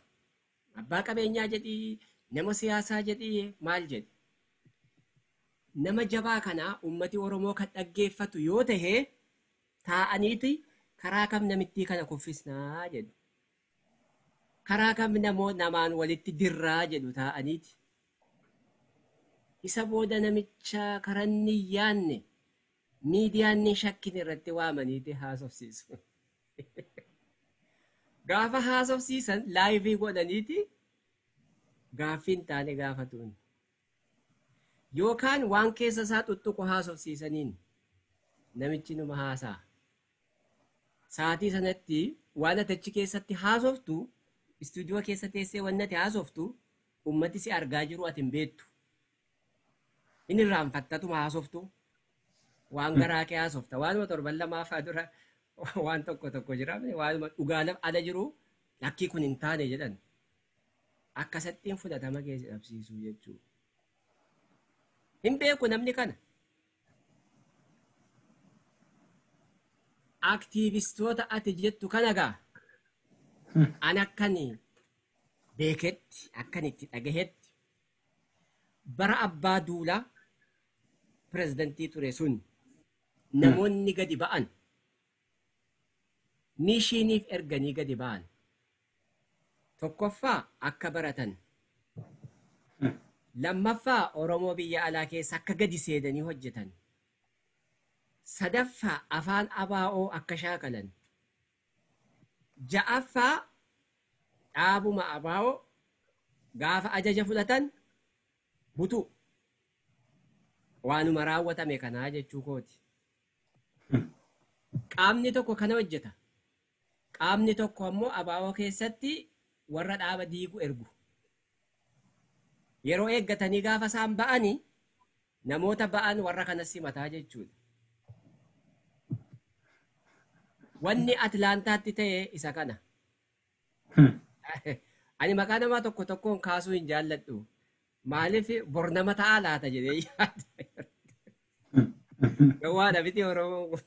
Abbaa qabeenyaa jedhii, nama siyaasaa jedhii maal jedhi. Nama jabaa kana ummati Oromoo kan dhaggeeffatu yoo tahe taa'aniiti karaa kam namittii kana kuffisnaa jedhu. Karaa kam namaan walitti dirraa jedhu taa'aniiti. Isa booda namicha karanni yaanne miidiyaan shakkin irratti waamaniiti haasofsiisu. Gaafa haasofsiisan live godhaniiti gaaffii hin taane gaafatuun. Yookaan waan keessa isaa tuttuqu haasofsiisaniin namichi numa haasa'a. Sa'aatii sanatti waan ati achi keessatti haasoftu, istuudiyoo keessa teessee waan ati haasoftu, ummati si argaa jiru ati hin beektu. Inni irraanfattatuma haasoftu. Waan garaa kee haasofta. Waanuma torban lamaafaa dura waan tokko tokko jira. Waanuma dhugaa ala jiru lakkii kun hin taane jedhan. Akkasattiin fudhatama keessa dhabsiisuu jechuudha. Hin beeku namni kana. Aktiivistoota ati jettu kana gaa an akkan beeketti akkan itti dhagahetti bara abbaa duulaa pirezidantii ture sun namoonni gadi ba'an miishiniif erganii gadi ba'an. Tokkoffaa akka baratan. Lammaffaa Oromoo biyya alaa keessa akka gadi seenanii hojjetan. Sadaffaa afaan ABO akka shaakalan. Ja'affaa dhaabuma ABO gaafa ajaja fudhatan butu. Waanuma raawwatame kanaa jechuu kooti. Qaamni tokko kana hojjeta. Qaamni tokko ammoo ABO keessatti warra dhaaba diigu ergu. Yeroo eeggatanii gaafa isaan ba'anii namoota ba'an warra kanas simataa jechuudha. Wanni Atlaantaatti ta'e isa kana. Ani maqaa namaa tokko tokkoon kaasuu hin jaalladhu. Maaliif bor nama ta'aa laata jedhee yaada. Gawwaadha miti Oromoo kun.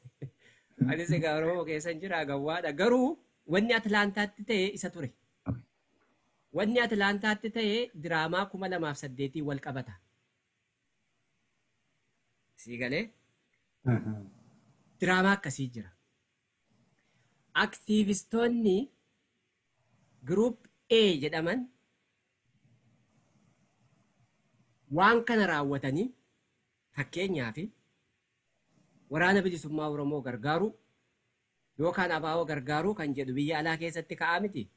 Anis egaa Oromoo keessa hin jira gawwaadha. Garuu wanni Atlaantaatti ta'e isa ture. Wanni Atlaantaatti ta'e diraamaa 2008 wal qabata. Sii galee? Diraamaa akkasii jira. Aktiivistoonni Group A jedhaman waan kana raawwatanii fakkeenyaaf waraana bilisummaa Oromoo gargaaruu yookaan ABO gargaaruu kan jedhu biyya alaa keessatti ka'aa miti.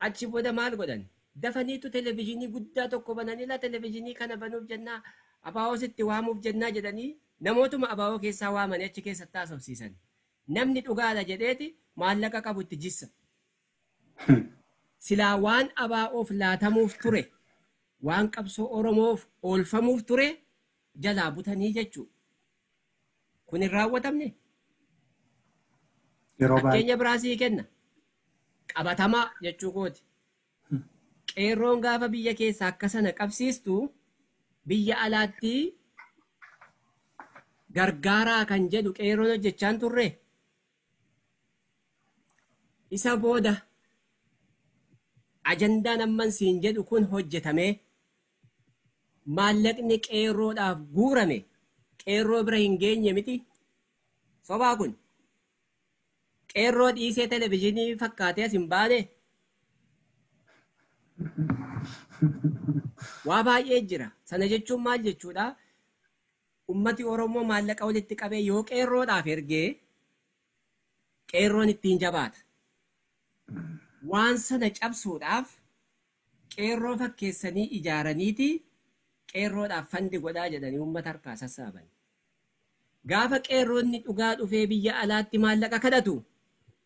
Achi booda maal godhan? Dafaniitu televezyiinii guddaa tokko bananii la televezyiinii kana banuuf jennaa ABO sitti waamuuf jennaa jedhanii namootuma ABO keessaa waamanii achi keessatti haasofsiisan. Namni dhugaadha jedheeti maallaqa qabu itti jissa. Silaa waan ABOf laatamuuf ture, waan qabsoo Oromoof oolfamuuf ture jalaa butanii jechuudha. Kun hin raawwatamne. Fakkeenya biraa sii kenna. Qabatamaa jechuu kooti. Qeerroon gaafa biyya keessa akka sana qabsiistu biyya alaatti gargaaraa kan jedhu qeerroon hojjechaan turre. Isa booda ajandaan amman siin jedhu kun hojjetamee maallaqni qeerroodhaaf guurame qeerroo bira hin geenye miti. Sobaa kun qeerroo dhiisee televezyiinii fakkaatee as hin baane. Waa baay'ee jira. Sana jechuun maal jechuudha? Ummati Oromoo maallaqa walitti qabee yoo qeerroodhaaf ergee qeerroon ittiin jabaata. Waan sana cabsuudhaaf qeerroo fakkeessanii ijaaraniiti qeerroodhaaf fandi godhaa jedhanii uummata harkaa sassaaban. Gaafa qeerroonni dhugaa dhufee biyya alaatti maallaqa kadhatu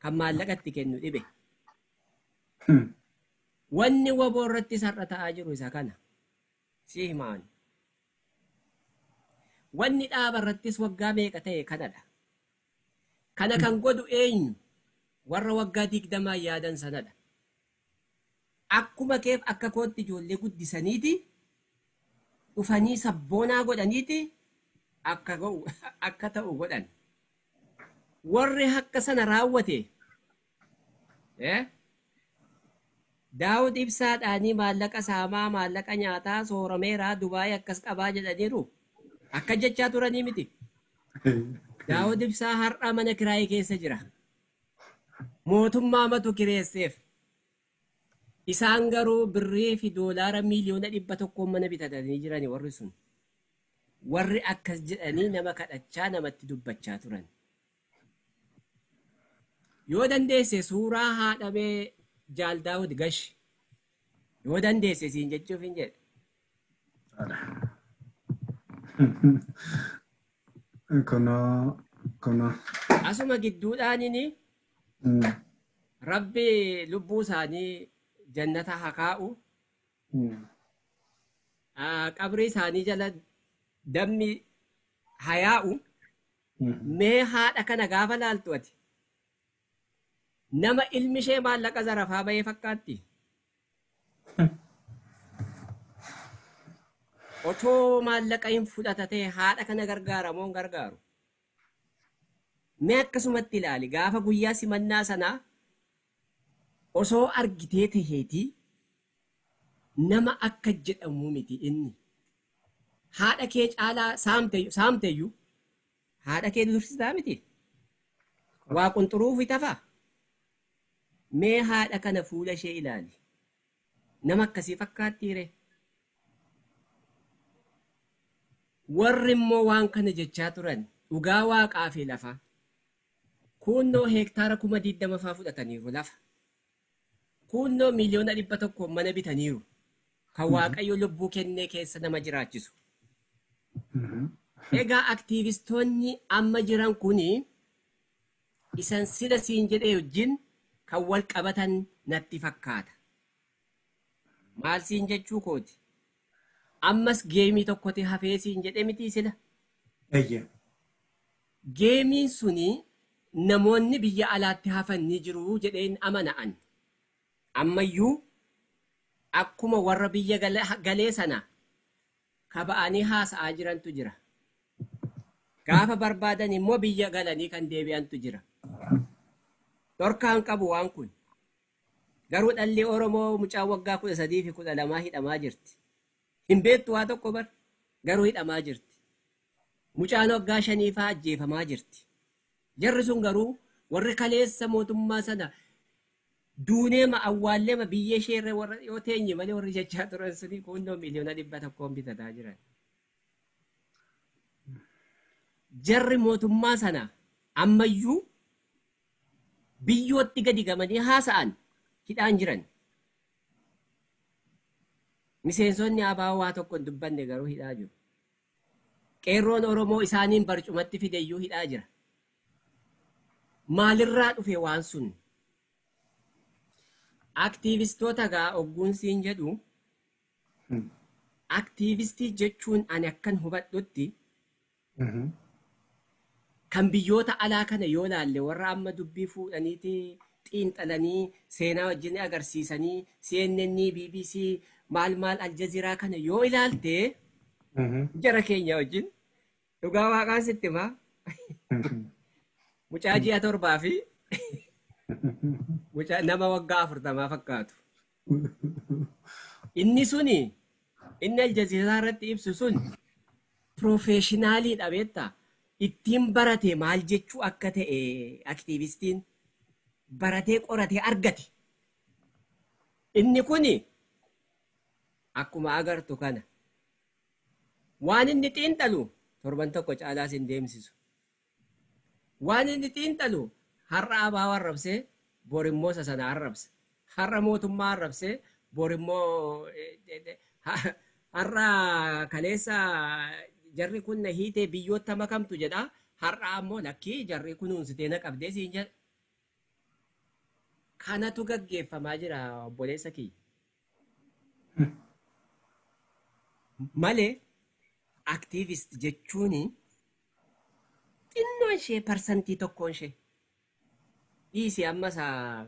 kan maallaqa itti kennu dhibe. Wanni waboo irratti sar'a ta'aa jiru isa kana. Si himaan. Wanni dhaaba irrattis waggaa meeqa ta'e kanadha. Kana kan godhu eenyu? Warra waggaa 20 yaadan sanadha. Akkuma keef akka kootti ijoollee guddisaniiti dhufanii sabboonaa godhaniiti akka ta'u godhan. Warri akka sana raawwate Daawud Ibsaadhaanii maallaqa saamaa maallaqa nyaataa soorameeraa Dubaayii akkas qabaa jedhaniiru. Akka jechaa turanii miti. Daawud Ibsaa har'a mana kiraayii keessa jira. Mootummaa matu kireesseef. Isaan garuu birrii fi doolaara 100,000,000 mana bitatanii jirani warri sun. Warri akkas jedhanii nama kadhachaa namatti dubbachaa turan. Yoo dandeesse suuraa haadhamee Jaal Daawud gashi. Yoo dandeesse siin jechuuf hin jedhe. Kunoo kunoo. Asuma gidduudhaanini Rabbi lubbuu isaanii jannata haa kaa'u. Qabrii isaanii jala dammi haa yaa'u. Mee haadha kana gaafa laaltu ati nama ilmi ishee maallaqa zarafaa bahee fakkaatti. Otoo maallaqa hin fudhata ta'e haadha kana gargaara moo hin gargaaru? Mee akkasumatti ilaali gaafa guyyaa simannaa sanaa osoo argitee taheetii nama akka jedhamu miti inni. Haadha kee caalaa saamteyyuu haadha kee dursisaa miti. Waa qunxuruuf tafa. Mee haadha kana fuula ishee ilaali. Nama akkasii fakkaattiire. Warri immoo waan kana jechaa turan dhugaa waaqaa fi lafa. Kunnoo heektaara 20,000 faa fudhataniiru lafa. Kunnoo 100,000,000 mana bitaniiru. Kan Waaqayyo lubbuu kennee keessa nama jiraachisu. Egaa aktiivistoonni amma jiran kuni isan sila siin jedhee wajjin kan wal qabatan natti fakkaata. Maal siin jechuu kooti? Ammas geemii tokkotti hafee siin jedhee miti sila. Geemiin suni namoonni biyya alaatti hafan ni jiru jedheen amana'an. Ammayyuu akkuma warra biyya galee sana kaba'anii haasa'aa jirantu jira. Gaafa barbaadan immoo biyya galanii kan deebi'antu jira. Dhorkaan qabu waan kun. Garuu dhalli Oromoo mucaa waggaa 13 fi 12 hidhamaa jirti. Hin beektu waa tokko bar garuu hidhamaa jirti. Mucaan waggaa 5 faa ajjeefamaa jirti. Jarri sun garuu warri kaleessa mootummaa sana duuneema awwaalleema biyya isheerra warra yoo teenye malee warri jechaa turan suni kunnoo 100,000,000 bitataa jiran. Jarri mootummaa sana ammayyuu biyyootti gadi gamanii haasa'an hidhaan jiran. Miseensonni ABO waa tokko hin dubbanne garuu hidhaa jiru. Qeerroon Oromoo isaaniin barcumatti fideyyuu hidhaa jira. Maalirraa dhufe waan sun? Aktiivistoota gaa ogguun siin jedhu aktiivistii jechuun ani akkan hubadhutti kan biyyoota alaa kana yoo laalle warra amma dubbii fuudhaniiti xiinxalanii seenaa wajjin agarsiisanii CNN, BBC maal maal Aljazeeraa kana yoo ilaalte jara keenya wajjin dhugaa waaqaan sitti himaa. Mucaa ji'a 7 fi mucaa nama waggaa 40 fakkaatu. Inni suni inni Aljazeeraa irratti ibsu sun piroofeeshinaaliidha beektaa. Ittiin barate maal jechuu akka ta'e aktiivistiin baratee qoratee argate. Inni kuni akkuma agartu kana waan inni xiinxalu torban tokko caalaas hin deemsisu. Waan inni xiinxalu har'a ABO arrabsee bor immoo isa sana arrabsa. Har'a mootummaa arrabsee bor immoo har'a kaleessa jarri kun na hiitee biyyoota makamtu jedha. Har'a ammoo lakkii jarri kunuunsitee na qabdee siin jedha. Kanatu gaggeeffamaa jira obboleessa kiyya. Malee aktiivist jechuun xinnoo ishee 1% ishee dhiisi amma isaa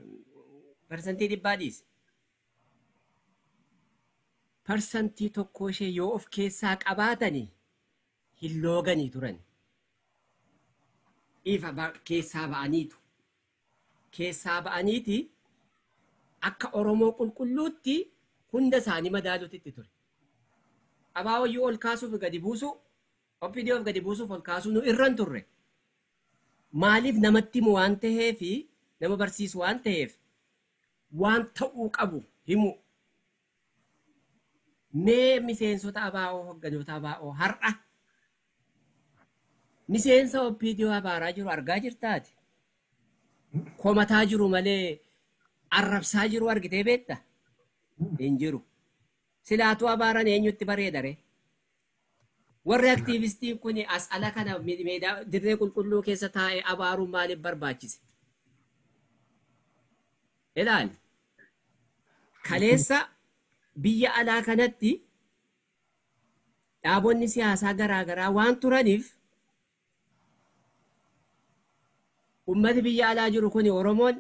100% dhiisi. 1% ishee yoo of keessaa qabaatanii hin looganii turan. Ifa keessaa ba'aniitu. Keessaa ba'aniiti akka Oromoo qulqulluutti hunda isaanii madaaluutti itti ture. ABO ol kaasuuf gadi buusuu, OPDO gadi buusuuf ol kaasuu nu irra hin turre. Maaliif namatti himu waan ta'eefi nama barsiisu waan ta'eef waan ta'uu qabu Himu. Mee miseensota ABO, hogganoota ABO har'a miseensa OPDO abaaraa jiru argaa jirtaati. Komataa jiru malee arrabsaa jiru argitee beekta? Hin jiru. Silaatuu abaaran eenyutti bareedare? Warri aktiivistiin kun as ala kana meedaa dirree qulqulluu keessa taa'ee abaaruun maaliif barbaachise? Ilaali. Kaleessa biyya alaa kanatti dhaabonni siyaasaa garaagaraa waan turaniif ummati biyya alaa jiru kun Oromoon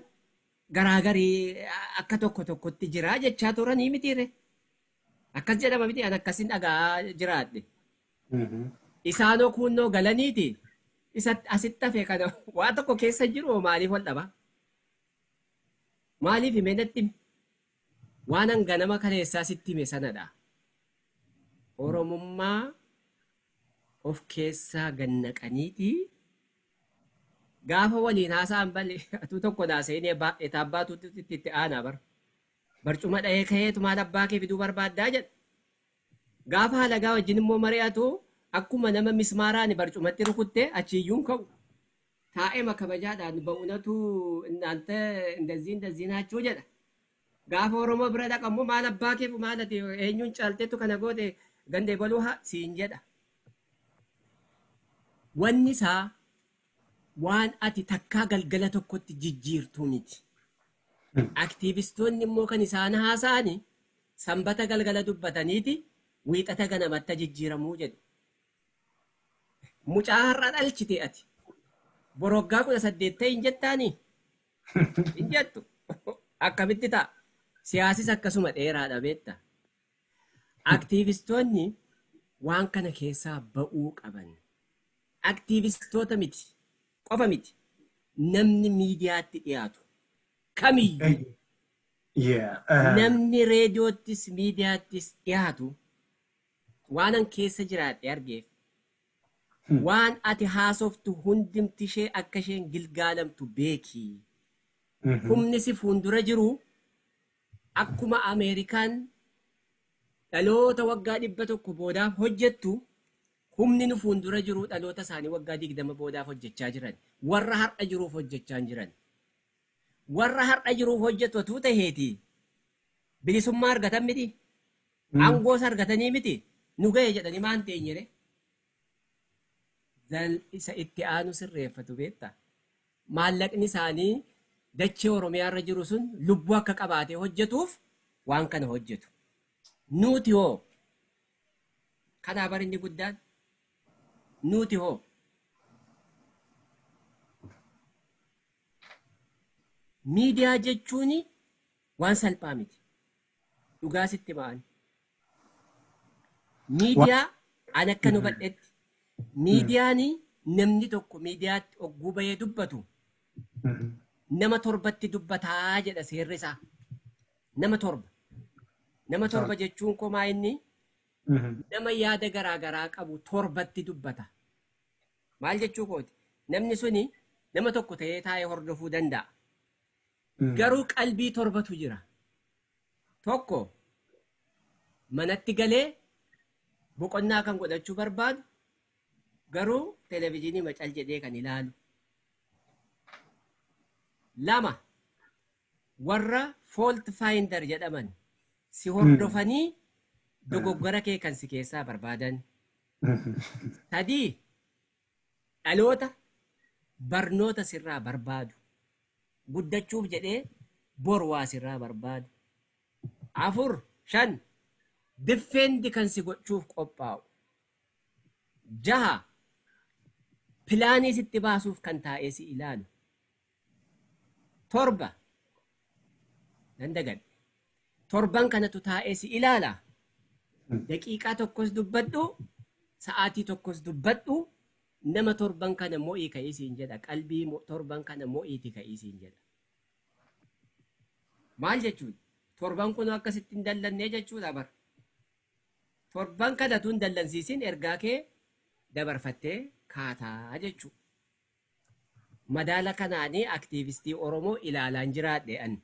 garaagarii akka tokko tokkotti jira jechaa turanii mitiire. Akkas jedhama miti, an akkasin dhagaa jiraadhe. Isaanoo kunnoo galaniiti isa asitti hafe kana waa tokko keessa jiru maaliif wal dhaba? Maaliif himee natti himi? Waan hanganama kaleessaa sitti hime sanadha. Oromummaa of keessaa gannaqaniiti gaafa waliin haasa'an balle atuu tokko naasa'inee etaabbaatuutti itti aanaa bara. Barcuma dha'ee ka'eetu maal abbaa kee fiduu barbaaddaa jedha. Gaafa halagaa wajjin immoo mari'atu akkuma nama mismaaraan barcumatti rukutte achiiyyuun ka'u. Taa'ee makabajaadhaan ba'unatu እናንተ እንደዚህ እንደዚህ ናችሁ jedha. Gaafa Oromoo bira dhaqammoo maal abbaa kee maal ati eenyuun caalteettu kana goote gandee baluu haa siin jedha. Wanni isaa waan ati takkaa galgala tokkotti jijjiirtuu miti. Aktiivistoonni immoo kan isaan haasa'ani sanbata galgala dubbataniiti wiixata ganamatta jijjiiramuu jedhu. Mucaa har'a dhalchite ati. Boroggaa 18 ta'e hin jettaanii? Hin jettu. Akkamitti ta'a? Siyaasis akkasuma dheeraadha beekta. Aktiivistoonni waan kana keessaa ba'uu qaban. Aktiivistoota miti. Qofa miti. Namni miidiyaatti dhiyaatu kamiyyuu. Namni reediyoottis miidiyaattis dhiyaatu waan an keessa jiraadhe argeef waan ati haasoftu hundumti ishee akka isheen gilgaalamtu beeki. Humni si fuuldura jiru akkuma Ameerikaan dhaloota waggaa 100 boodaaf hojjettu humni nu fuuldura jiru dhaloota isaanii waggaa 20 boodaaf hojjechaa jiran. Warra har'a jiruuf hojjechaa jiran. Warra har'a jiruuf hojjetu otuu taheeti bilisummaa argatan miti. Aangoos argatanii miti. Nu ga'e jedhanii maan teenyere. Isa itti aanu sirreeffatu beekta. Maallaqni isaanii dachee Oromiyaa irra jiru sun lubbuu akka qabaatee hojjetuuf waan kana hojjetu. Nuti hoo kanaa bar inni guddaan nuti hoo miidiyaa jechuun waan salphaa miti. Dhugaa sitti ba'an. Miidiyaa an akka nu bal'etti miidiyaan namni tokko miidiyaatti ogguu bahee dubbatu nama torbatti dubbataa jedha seerri isaa. Nama torba. Nama torba jechuun komaa inni nama yaada garaagaraa qabu torbatti dubbata. Maal jechuu kooti? Namni suni nama tokko ta'ee taa'ee hordofuu danda'a. Garuu qalbii torbatu jira. Tokko manatti galee boqonnaa kan godhachuu barbaadu garuu televezyiinii macal jedhee kan ilaalu. Lama warra fault finder jedhaman si hordofanii dogoggora kee kan si keessaa barbaadan. Sadii dhaloota barnoota sirraa barbaadu. Guddachuuf jedhee bor waa sirraa barbaadu. 4 5 defend kan si gochuuf qophaa'u. 6 pilaanii sitti baasuuf kan taa'ee si ilaalu. 7 nan dagadhe. Torban kanatu taa'ee si ilaala. Daqiiqaa tokkos dubbadhu, sa'aatii tokkos dubbadhu, nama torban kana mo'ii ka'ii siin jedha. Qalbii torban kana mo'iiti ka'ii siin jedha. Maal jechuudha? Torban kun akkasitti hin dallannee jechuudha bara. Torban kanatu hin dallansiisin ergaa kee dabarfattee kaataa jechuudha. Madaala kanaanii aktiivistii Oromoo ilaalaan jiraadhe an.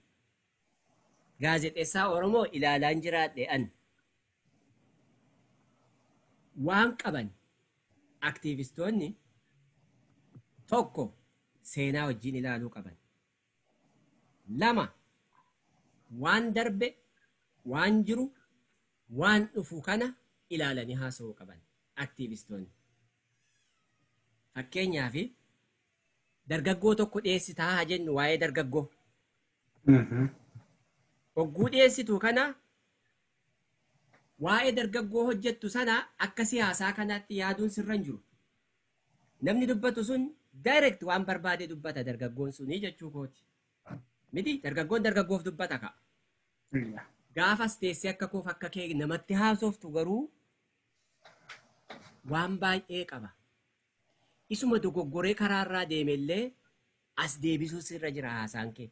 Gaazexeessaa Oromoo ilaalaan jiraadhe an. Waan qaban aktiivistoonni tokko seenaa wajjin ilaaluu qaban. 2 waan darbe, waan jiru, waan dhufu kana ilaalanii haasa'uu qaban aktiivistoonni. Fakkeenyaaf dargaggoo tokko dhiyeessitaa haa jennu waa'ee dargaggoo. Hogguu dhiyeessitu kana waa'ee dargaggoo hojjettu sana akka siyaasaa kanaatti yaaduun sirra hin jiru. Namni dubbatu sun direct waan barbaade dubbata dargaggoon sunii jechuu kooti. Miti dargaggoon dargaggoof dubbata ka'a. Gaafas teessee akka koof akka kee namatti haasoftu garuu waan baay'ee qaba. Isuma dogoggoree karaarraa deemellee as deebisuu sirra jira haasaan kee.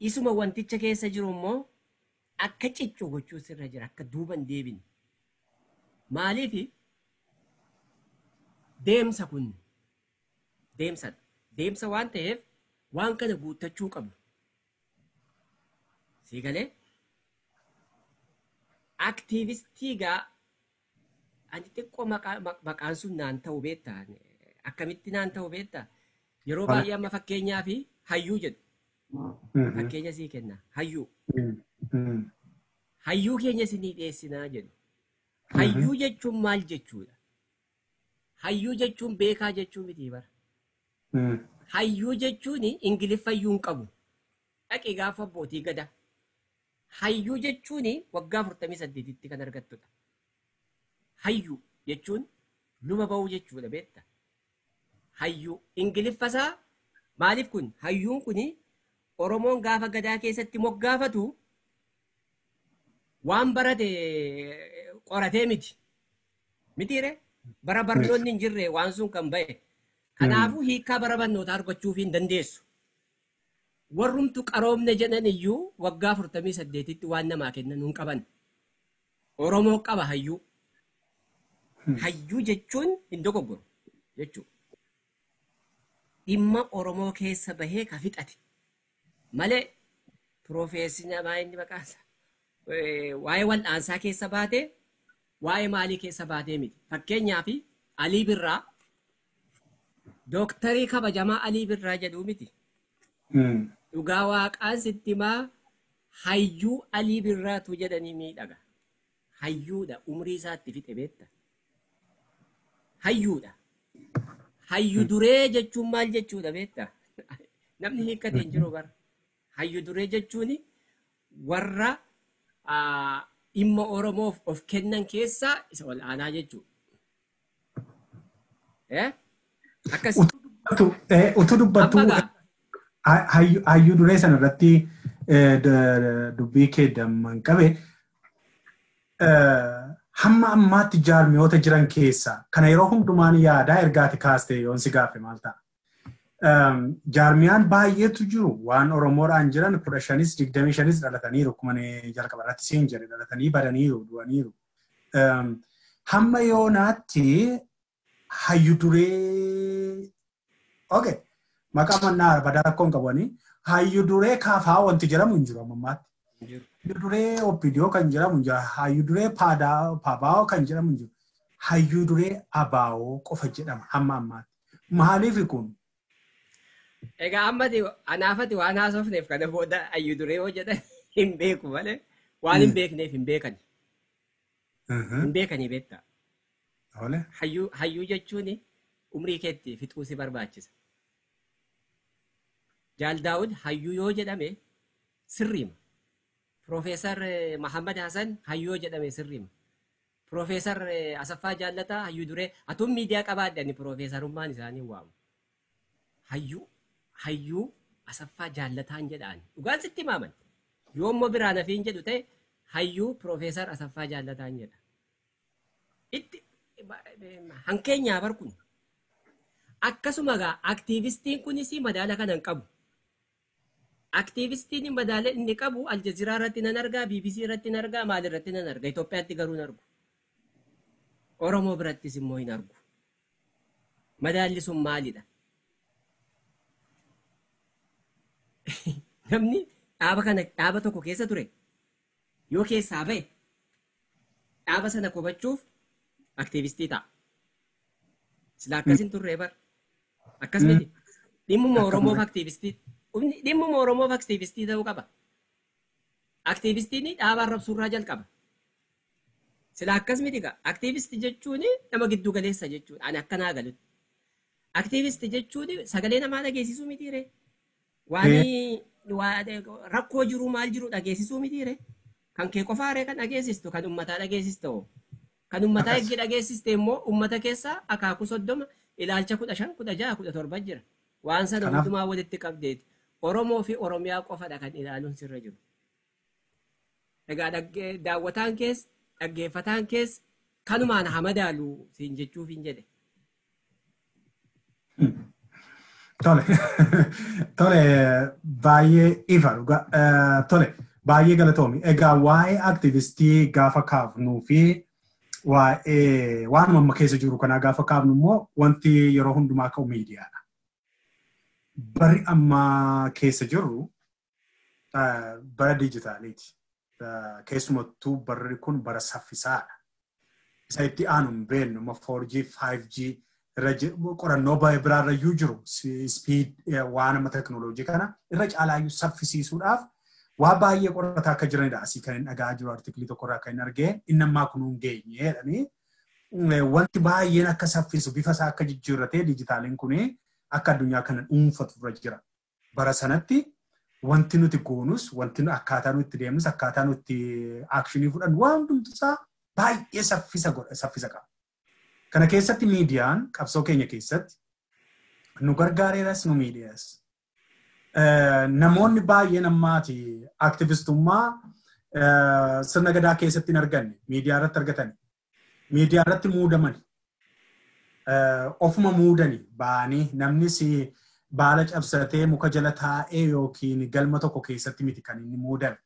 Isuma wanticha keessa jiru immoo akka ciccu gochuu sirra jira akka duuban deebine. Maaliif deemsa kun deemsadha. Deemsa waan ta'eef waan kana guuttachuu qabu. Sii galee aktiivistii gaa ani xiqqoo maqaan sun naan ta'u beektaa? Akkamitti naan ta'u beektaa? Yeroo baay'ee amma fakkeenyaa fi hayyuu jedhu. Fakkeenya sii kenna. Hayyuu. Hayyuu keenya isinii dhiyeessinaa jedhu. Hayyuu jechuun maal jechuudha? Hayyuu jechuun beekaa jechuu miti bara. Hayyuu jechuun Ingiliffayyuu hin qabu. Dhaqi gaafa abbootii gada. Hayyuu jechuun waggaa 48tti kan argattudha. Hayyuu jechuun luba ba'uu jechuudha beekta. Hayyuu Ingiliffasaa maaliif kun hayyuun kuni Oromoon gaafa gadaa keessatti moggaafatu waan barate qoratee miti. Mitiire bara barnoonni hin jirre waan sun kan ba'e. Kanaafuu hiikkaa bara barnootaa argachuuf hin dandeessu. Warrumtu qaroomne jedhan iyyuu waggaa 48tti waan namaa kennan hin qaban. Oromoo qaba hayyuu. Hayyuu jechuun hin dogoggoru jechuudha. Dhimma Oromoo keessa bahee ka fixate. Malee piroofeesina inni maqaansaa waa'ee wal'aansaa keessa baatee waa'ee maalii keessa baatee miti. Fakkeenyaaf Alii Birraa dooktarii kabajamaa Alii Birraa jedhuu miti. Dhugaa waaqaan sitti himaa hayyuu Alii Birraatu jedhanii miidhaga. Hayyuudha umrii isaatti fixe beekta. Hayyuudha. Hayyu duree jechuun maal jechuudha beekta? Namni hiikkate hin jiru bara. Hayyu duree jechuun warra dhimma Oromoof of kennan keessaa isa ol aanaa jechuudha. Akkas. Utuu dubbattu hayyuu duree sana irratti dubbii kee damman qabe hamma ammaatti jaarmiyoota jiran keessaa kana yeroo hundumaan yaadaa ergaati kaastee yoon si gaafe maal ta'a? Jaarmiyaan baay'eetu jiru waan Oromoodhaan jiran 15 25 dhalataniiru akkuma jalqaba irratti siin jedhe dhalatanii badaniiru du'aniiru. Hamma yoonaatti hayyu duree okay maqaa mannaa badaa rakkoon qabanii hayyu duree kaafaa wanti jedhamu hin jiru amma ammaatti. Hayyu duree OPDO kan jedhamu hin jiru. Hayyu duree Paabaa'oo kan jedhamu hin jiru. Hayyu duree Abaa'oo qofa jedhama hamma ammaatti. Maaliif kun? Egaa ammati anaafati waan haasofneef kana booda hayyu duree yoo jedhan hin beeku malee waan hin beekneef hin beekani. Hin beekanii beektaa. Hayyuu jechuun umrii keetti fixuu si barbaachisa. Jaal Daawud hayyuu yoo jedhame sirriima. Piroofeesar Mahammad Hasan hayyuu yoo jedhame sirriima. Piroofeesar Asaffaa Jaallataa hayyuu duree atuun miidiyaa qabaadhe ani piroofeesarummaan isaanii waamu. Hayyuu Asaffaa Jaallataan jedhaan dhugaan sitti himaaman. Yoo immoo biraan hafiin jedhu ta'e hayyuu Piroofeesar Asaffaa Jaallataan jedha. Itti hankeenyaa bar kun. Akkasuma egaa aktiivistiin kunis madaala kana hin qabu. Aktiivistiin madaala inni qabu Aljazeeraa irratti nan argaa, BBC irratti nan argaa, maal irratti nan argaa. Itoophiyaatti garuu hin argu. Oromoo birattis immoo hin argu. Madaalli sun maalidha? Namni Dhaaba kana dhaaba tokko keessa ture yoo keessaa ba'e dhaaba sana kobachuuf aktiivistii ta'a. Sila akkas hin turre bar. Akkas miti. Dhimmuma Oromoof aktiivistii dhimmuma Oromoof aktiivistii ta'uu qaba. Aktiivistiin dhaaba arrabsuurraa jalqaba. Sila akkas miti gaa. Aktiivistii jechuun nama giddu galeessa jechuudha. Ani akkanaa galutti. Aktiivistii jechuun sagalee namaa dhageessisuu miti ree. Waan rakkoo jiru maal jiru dhageessisuu miti ree. Kan kee qofaa ree kan dhageessistu kan uummataa dhageessistu. Kan uummataa eeggi dhageessiste immoo uummata keessa akaakuu 30 ilaalcha 15 16 17 jira. Waan sana hundumaa walitti qabdeeti. Oromoo fi Oromiyaa qofadha kan ilaaluun sirra jiru. Egaa daawwataan kees dhaggeeffataan kees kanumaan haa madaalu siin jechuuf hin jedhe. Tole, tole baay'ee ifa dhugaa. Tole baay'ee galatoomi. Egaa waa'ee aktiivistii gaafa kaafnuu fi waa'ee waanuma amma keessa jiru kanaa gaafa kaafnu immoo wanti yeroo hundumaa ka'u miidiyaadha. Barri amma keessa jirru bara dijitaaliiti. Keessumattuu barri kun bara saffisaadha. Isa itti aanu hin beeknu amma 4G, 5G qorannoo biraarrayyuu jiru speed waan amma teknooloojii kana irra caalaayyuu saffisiisuudhaaf waa baay'ee qorataa akka jiranidha. Asii kan hin dhagaa jiru artiklii tokkorraa kan hin argee inni ammaa kun hin geenye jedhanii wanti baay'een akka saffisu bifa isaa akka jijjiirratee dijitaaliin kun akka addunyaa kana dhuunfatu irra jira. Bara sanatti wanti nuti goonus wanti akkaataa nuti itti deemnus akkaataa nuti aakshinii fudhannu waan hundumtu isaa baay'ee saffisa godha saffisa qaba. Kana keessatti miidiyaan qabsoo keenya keessatti nu gargaareeras nu miidheeras. Namoonni baay'een ammaati aktivistummaa sirna gadaa keessatti hin arganne miidiyaa irratti argatani. Miidiyaa irratti muudamani. Ofuma muudani ba'anii namnis baala cabsatee muka jala taa'ee yookiin galma tokko keessatti miti kan inni muudame.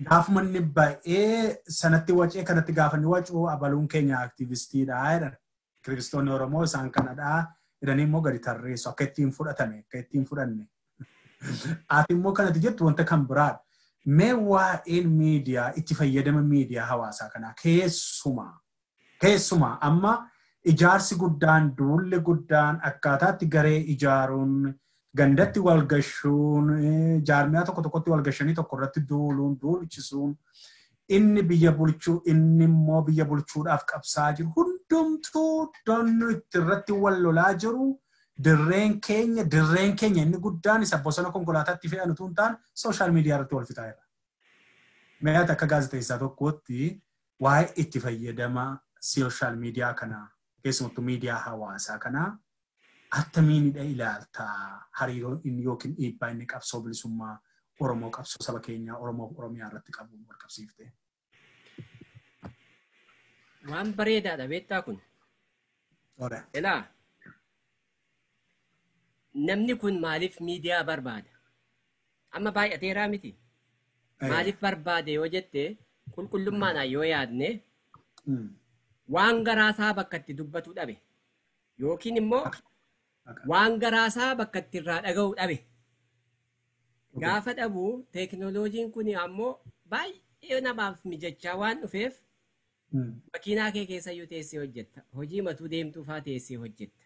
Gaafuma inni ba'ee sanatti wacee kanatti gaafa inni wacuu abaluun keenya aktiivistiidha jedhan. Aktivistoonni Oromoo isaan kanadha jedhanii immoo gadi tarreessu akka ittiin fudhatame akka ittiin fudhanne. Ati immoo kanatti jettu wanta kan biraadha. Mee waa'een miidiyaa itti fayyadama miidiyaa hawaasaa kanaa keessumaa amma ijaarsi guddaan duulli guddaan akkaataatti garee ijaaruun gandatti wal gashuun jaarmiyaa tokko tokkotti wal gashanii tokko irratti duuluun duulchisuun inni biyya bulchuu inni immoo biyya bulchuudhaaf qabsaa jiru hundumtuu donnu itti irratti wal lolaa jiru dirreen keenya inni guddaan isa bosona konkolaataatti fe'an utuu hin taane sooshaal miidiyaa irratti wal fixaa jira. Mee ati akka gaazexeessaa tokkootti waa'ee itti fayyadama sooshaal miidiyaa kanaa keessumattuu miidiyaa hawaasaa kanaa attamiinidha ilaaltaa hariiroo inni yookiin dhiibbaa inni qabsoo bilisummaa Oromoo qabsoo saba keenyaa Oromoo Oromiyaa irratti qabu wal qabsiifte. Waan bareedaadha beektaa kun. Ilaa namni kun maaliif miidiyaa barbaada? Amma baay'ateeraa miti. Maaliif barbaade yoo jette qulqullummaadhaan yoo yaadne waan garaasaa bakka itti dubbatu dhabe yookiin immoo waan garaasaa bakka itti irraa dhaga'u dhabe. Gaafa dhabu teekinooloojiin kun ammoo baay'ee namaaf mijachaa waan dhufeef makiinaa kee keessayyuu teessee hojjetta. Hojii matuu deemtuu faa teessee hojjetta.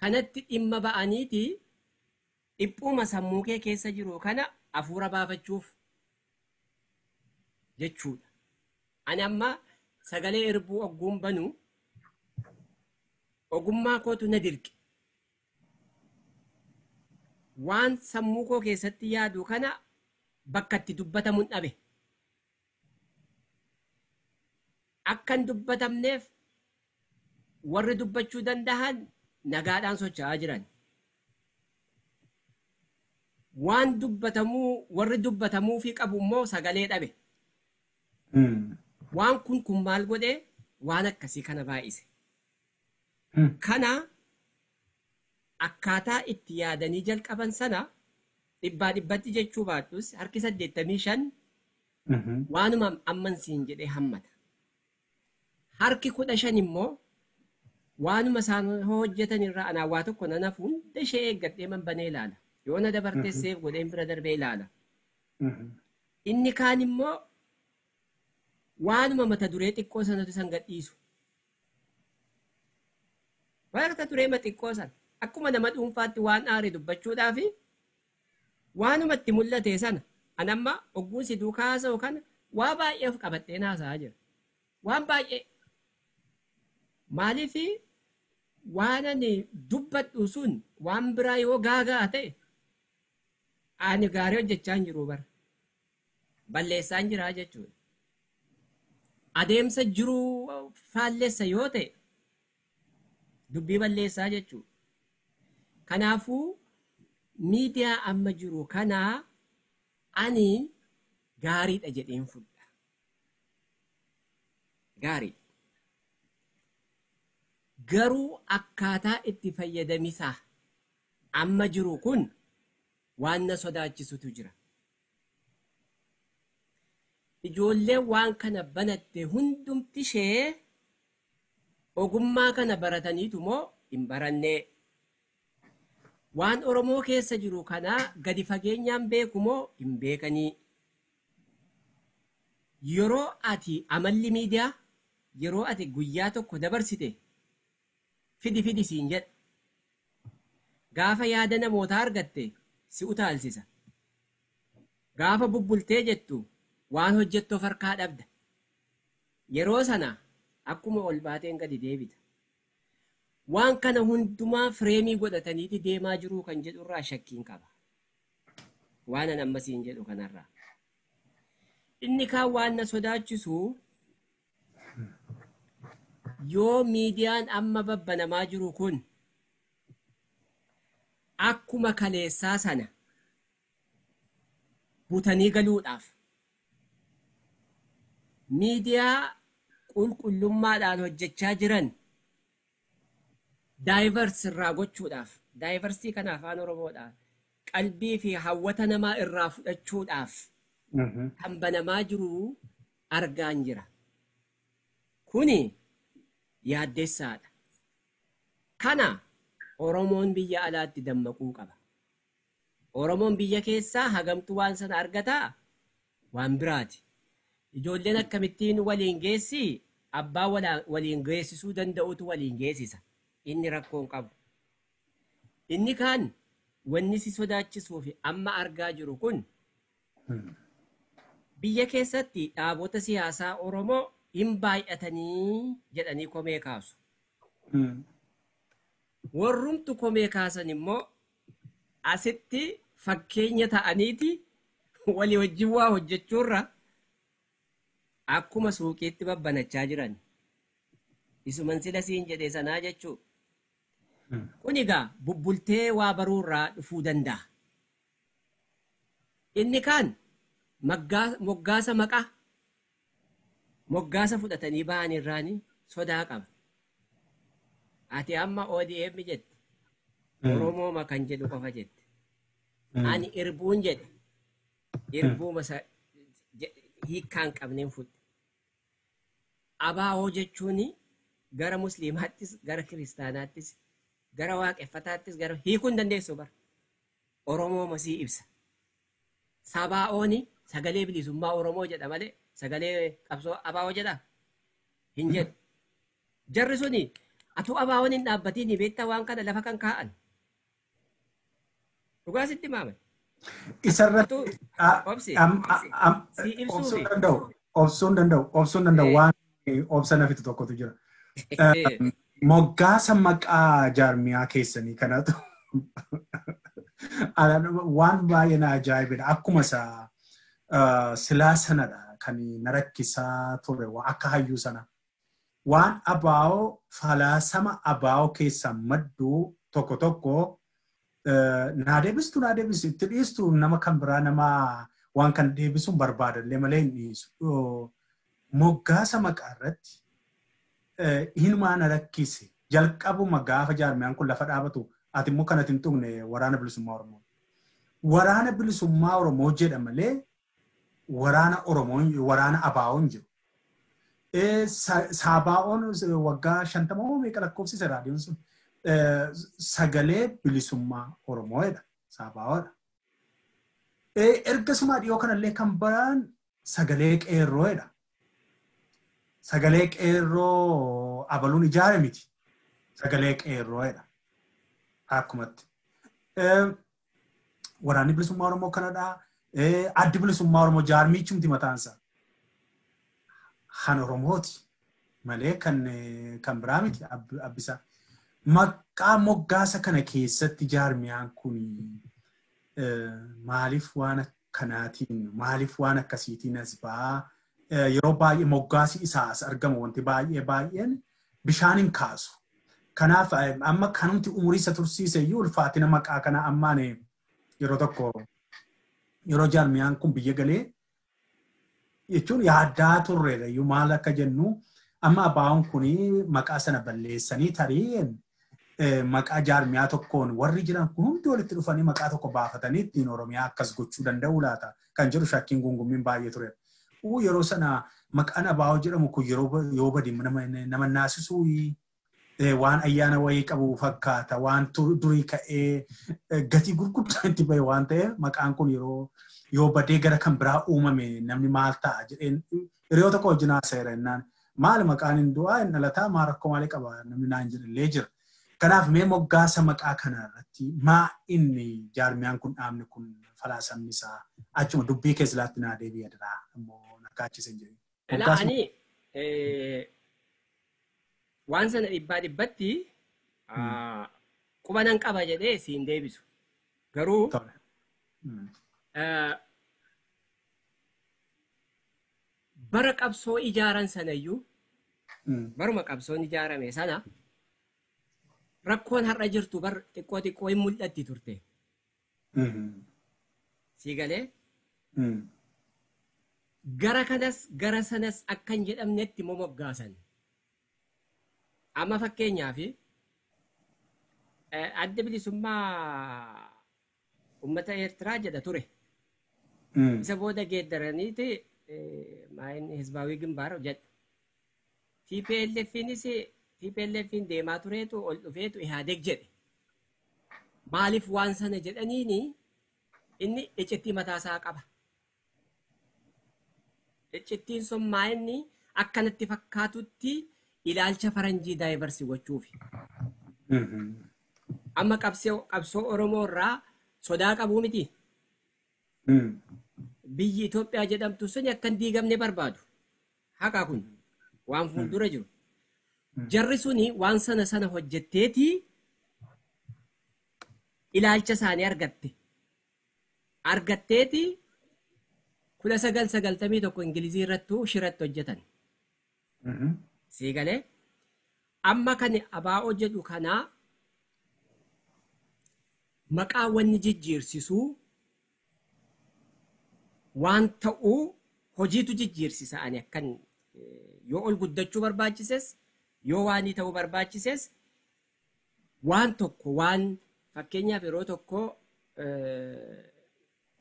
Kanatti dhimma ba'aniiti dhiphuma sammuu kee keessa jiru kana hafuura baafachuuf jechuudha. Ani amma sagalee irbuu ogguun banu ogummaa kootu na dirqe. Waan sammuu koo keessatti yaadu kana bakka itti dubbatamuun dhabe. Akka hin dubbatamneef warri dubbachuu danda'an nagaadhaan socho'aa jiran. Waan dubbatamuu warri dubbatamuufii qabu immoo sagalee dhabe. Waan kun maal godhee waan akkasii kana baay'ise. Kana akkaataa itti yaadanii jalqaban sana 100% jechuu baadhus harki 85 waanuma amman siin jedhee hammata. Harki 15 immoo waanuma isaan hojjetan irraa anaa waa tokko nan hafu hunda ishee eeggadhee man banee ilaala. Yoo na dabartee seef godheen bira darbee ilaala. Inni kaan immoo waanuma mata duree xiqqoo sanatu san gadhiisu. Waan mata duree xiqqoo sana akkuma nama dhuunfaatti waan aare dubbachuudhaaf waanuma itti mul'ate sana an amma ogguun si duukaa haasa'u kana waa baay'ee of qabadheen haasa'aa jira. Waan baay'ee maaliif waan ani dubbadhu sun waan biraa yoo gaagaa ta'e ani gaarii hojjechaa hin jiru bara. Balleessaan jiraa jechuudha. Adeemsa jiruu faalleessa yoo ta'e dubbii balleessaa jechuudha. Kanaafuu miidiyaa amma jiru kanaa ani gaariidha jedheen fudha. Gaarii. Garuu akkaataa itti fayyadamisaa amma jiru kun waan na sodaachisutu jira. Ijoolleen waan kana banatte hundumti ishee ogummaa kana barataniitu moo hin barannee? Waan Oromoo keessa jiru kanaa gadi fageenyaan beeku moo hin beekanii? Yeroo ati amalli miidiyaa yeroo ati guyyaa tokko dabarsite fidi fidi siin jedha. Gaafa yaada namootaa argatte si utaalsisa. Gaafa bubbultee jettu waan hojjettu of harkaa dhabda. Yeroo sana akkuma ol baateen gadi deebita. Waan kana hundumaa fireemii godhataniiti deemaa jiruu kan jedhurraa shakkiin qaba. Waan an amma siin jedhu kanarraa. Inni kaan waan na sodaachisu yoo miidiyaan amma babbanamaa jiru kun akkuma kaleessaa sana butanii galuudhaaf miidiyaa qulqullummaadhaan hojjechaa jiran daayivers irraa gochuudhaaf, daayiversii kana afaan Oromoodhaan qalbii fi hawwata namaa irraa fudhachuudhaaf kan banamaa jiru argaan jira. Kuni yaaddeessaadha. Kana Oromoon biyya alaatti dammaquu qaba. Oromoon biyya keessaa hagamtu waan sana argataa waan biraati. Ijoolleen akkamittiin waliin geessi abbaa waliin geessisuu danda'utu waliin geessisa. Inni rakkoon qabu. Inni kaan wanni si sodaachisuu fi amma argaa jiru kun biyya keessatti dhaabota siyaasaa Oromoo hin baay'atanii jedhanii komee kaasu. Warrumtu komee kaasan immoo asitti fakkeenya ta'aniiti walii wajjin waa hojjechuurra akkuma suuqiitti babbanachaa jiran. Isuman sila siin jedhe sanaa jechuu. Kun egaa bubbultee waa baruurraa dhufuu danda'a. Inni kaan moggaasa maqaa moggaasa fudhatanii ba'an irraanii sodaa qaba. Ati amma ODM jette. Oromooma kan jedhu qofa jette. Ani irbuun jedhe. Irbuuma hiikkaan qabneen fudhe. Abaa'oo jechuun gara musliimaattis, gara kiristaanaattis, gara waaqeffataattis gara hiikuu hin dandeessu bara. Oromooma sii ibsa. Sabaa'ooni sagalee bilisummaa Oromoo jedha malee sagalee qabsoo abaa'oo jedha hin jedhu. Jarri suni atuu abaa'oon hin dhaabbatiin beektaa waan kana lafa kan kaa'an. Dhugaa sitti maame. Isarratti obsuu hin danda'u waan obsa nafitu tokkotu jira. Moggaasa maqaa jaarmiyaa keessanii kanatu waan baay'ee na ajaa'ibedha. Akkuma isa silaa sanadha kan na rakkisaa ture akka hayyuu sana. Waan abaa'oo falaasama abaa'oo keessaa madduu tokko tokko naa deebistu itti dhiistu nama kan biraa nama waan kan deebisuun barbaadallee malee hin dhiisu. Moggaasa maqaa irratti hinumaa na rakkise jalqabuma gaafa jaarmiyaan kun lafa dhaabatu ati immoo kanatti hin tuqne waraana bilisummaa Oromoo. Waraana bilisummaa Oromoo jedha malee waraana Oromoo waraana abaa'oo hin jiru. Saabaa'oon waggaa 50 meeqa lakkoofsise raadiyoon sun sagalee bilisummaa Oromoodha. Saabaa'oodha. Ergasumaa dhiyoo kanallee kan baraan sagalee qeerroodha. Sagalee qeerroo abaluun ijaare miti. Sagalee qeerroodha. Akkumatti. Waraanni bilisummaa Oromoo kanadha. Addi bilisummaa Oromoo jaarmichumti mataansaa. Han Oromooti malee kan biraa miti abbisaa. Maqaa moggaasa kana keessatti jaarmiyaan kun maaliif waan akkanaatiin maaliif waan akkasiitiin as ba'aa yeroo baay'ee moggaasi isaa as argamu wanti baay'ee baay'een bishaan hin kaasu. Kanaaf amma kanumti umurii isa tursiise iyyuu ulfaatina maqaa kana ammaan yeroo tokko yeroo jaarmiyaan kun biyya galee jechuun yaaddaa turreedha iyyuu maal akka jennu amma abaa'oon kun maqaa sana balleessanii tarii maqaa jaarmiyaa tokkoon warri jiran kun hundi walitti dhufanii maqaa tokko baafatanii ittiin Oromiyaa akkas gochuu danda'u laata kan jedhu shakkiin gungummiin baay'ee ture. Yeroo sana maqaan abaa'oo jedhamu kun yeroo yoo badi nama naasisuu waan ayyaana wayii qabu fakkaata waan durii ka'ee gatii gurguddaa itti bahe waan ta'eef maqaan kun yeroo yoo badee gara kan biraa uumame namni maal ta'a jedheen hiriyoo tokko wajjin haasa'eera jennaan maal maqaan hin du'aa hin dhalataa maal rakkoo maalii qaba namni naan jedhallee jira. Kanaaf mee moggaasa maqaa kana irratti maa inni jaarmiyaan kun dhaabni kun falaasamni isaa achuma dubbii keessa laatti naa deebi'a diraa immoo nakkaachise hin jedhin. Ani waan sana dhibbaa dhibbatti quba nan qaba jedhee siin deebisu. Garuu bara qabsoo ijaaran sanayyuu baruma qabsoon ijaarame sana rakkoon har'a jirtu bar xiqqoo xiqqoo hin mul'atti turte. Sii galee? Gara kanas gara sanas akka hin jedhamnetti momoggaasan. Amma fakkeenyaaf adda bilisummaa uummata Eertiraa jedha ture. Isa booda geeddaraniiti Hizbaawii Gimbaar jedha. TPLFinis TPLFin deemaa tureetu ol dhufeetu Ihaadeg jedhe. Maaliif waan sana jedhaniini inni iccittii mataasaa qaba. Iccittiin sun maa inni akkanatti fakkaatutti ilaalcha faranjii daayivarsi gochuufi. Amma qabsoo Oromoo irraa sodaa qabuu miti. Biyyi Itoophiyaa jedhamtu sun akka hin diigamne barbaadu. Haqaa kun waan fuuldura jiru. Jarri suni waan sana sana hojjetteetii ilaalcha isaanii argatte. Argatteetii 1991 Ingilizii irrattuu shiratti hojjetan. Sii galee amma kan abaa'oo jedhu kanaa maqaa wanni jijjiirsisuu waan ta'uu hojiitu jijjiirsisa ani akkan yoo ol guddachuu barbaachises yoo waan ta'uu barbaachises waan tokko waan fakkeenyaaf yeroo tokko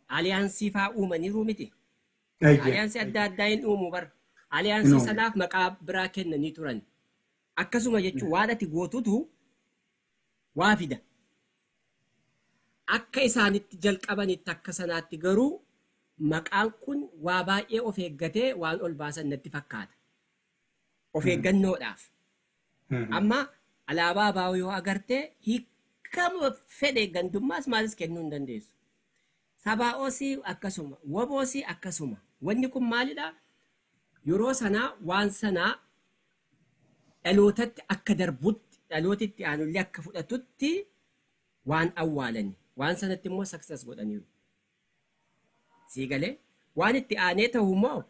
aliyaansii faa uumaniiru miti. Aliyaansii adda addaa hin uumu bar. Aliyaansii sanaaf maqaa biraa kennanii turan. Akkasuma jechuun waan ati gootutu waa fida. Akka isaanitti jalqabanitti akka sanaatti garuu maqaan kun waa baay'ee of eeggatee waan ol baasan natti fakkaata. Of eeggannoodhaaf. Amma alaabaa abaa'oo yoo agartee hiikama fedhe gandummaas maalis kennuu hin dandeessu. Sabaa'oosii akkasuma, woboosii akkasuma. Wanni kun maalidhaa? Yeroo sanaa waan sanaa dhalootatti akka darbutti, dhalootitti aanullee akka fudhatutti waan awwaalani. Waan sanatti immoo success godhaniiru. Sii galee waan itti aanee ta'u immoo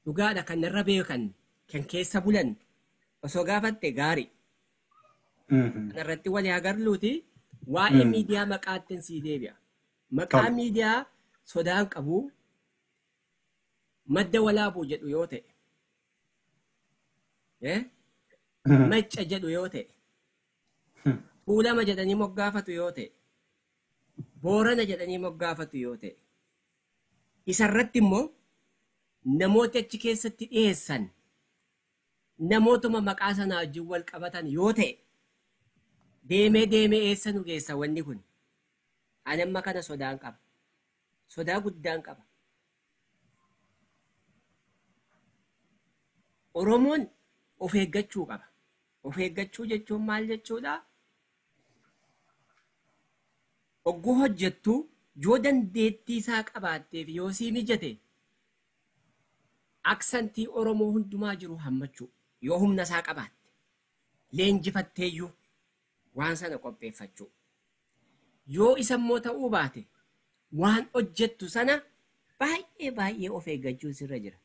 dhugaadha kan narra beekan, kan keessa bulan osoo gaafatte gaarii. Kanarratti walii agarluuti waa'ee miidiyaa maqaattiin sii deebi'a. Maqaa miidiyaa sodaan qabu madda walaabuu jedhu yoo ta'e, macca jedhu yoo ta'e, tuulama jedhanii moggaafatu yoo ta'e, boorana jedhanii moggaafatu yoo ta'e, isarratti immoo namoota achi keessatti dhiyeessan namootuma maqaa sanaa wajjin wal qabatan yoo ta'e, deemee deemee eessa nu geessa wanni kun? Ani amma kana sodaan qaba. Sodaa guddaan qaba. Oromoon of eeggachuu qaba. Of eeggachuu jechuun maal jechuudha? Ogguu hojjettu yoo dandeettii isaa qabaatteef yoo sii mijate aksantii Oromoo hundumaa jiru hammachuu yoo humna isaa qabaatte leenjifatteeyyuu waan sana qopheeffachuu. Yoo isa immoo ta'uu baate waan hojjettu sana baay'ee baay'ee of eeggachuu sirra jira.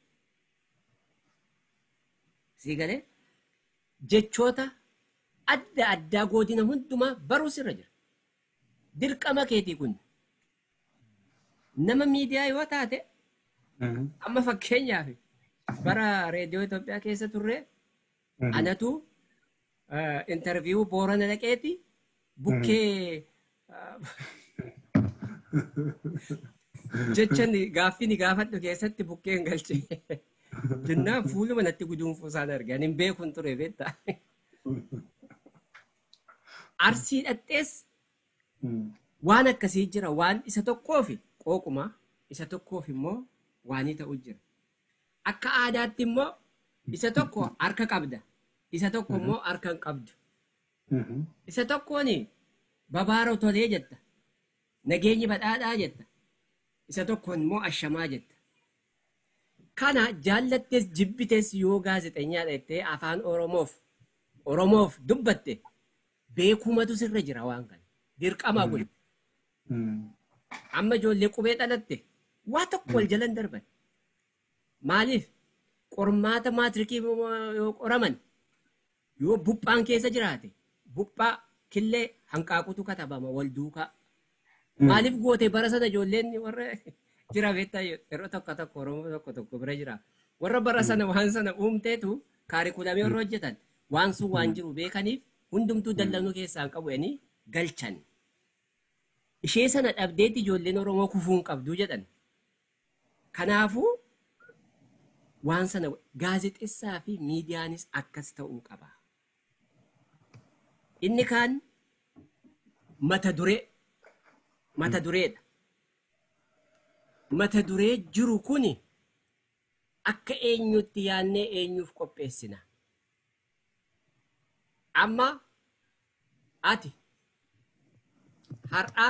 Sii galee jechoota adda addaa godina hundumaa baruu sirra jira. Dirqama keetii kun nama miidiyaa yoo taate amma fakkeenyaaf bara reediyoo Itoophiyaa keessa turre anatu interviyuu Boorana dhaqeeti bukkee jecha gaaffii ni gaafadhu keessatti bukkeen galche. Jennaan fuuluma natti guduunfuu isaan arge. Ani hin beekun ture beektaa. Arsii dhaqxees waan akkasii jira. Waan isa tokkoof qooquma isa tokkoof immoo waanii ta'u jira. Akka aadaatti immoo isa tokko harka qabda. Isa tokko immoo harka hin qabdu. Isa tokkoon babaaroo tolee jetta. Nageenyi badhaadhaa jetta. Isa tokkoon immoo ashamaa jetta. Kana jaallattes jibbites yoo gaazexeenyaa jettee afaan Oromoof dubbatte beekumatu sirra jira waan kana. Dirqama kun. Amma ijoollee qubee dhalatte waa tokko wal jalan darban. Maaliif qormaata maatirikii yoo qoraman yoo buphaan keessa jiraate buphaa killee hanqaaqutu katabama wal duukaa. Maaliif goote bara sana ijoolleen warra jira beektaa yeroo tokko tokko Oromoo tokko tokko bira jira. Warra bara sana waan sana uumteetu kaarikulamii warra hojjetan waan sun waan jiru beekaniif hundumtuu dallanuu keessaan qabu jedhanii galchan. Ishee sana dhabdeetti ijoolleen Oromoo kufuu hin qabdu jedhan. Kanaafuu waan sana gaazexessaa fi miidiyaanis akkas ta'uu qaba. Inni kaan mata dureedha. Mata duree jiru kuni akka eenyutti yaannee eenyuuf qopheessina. Amma ati har'a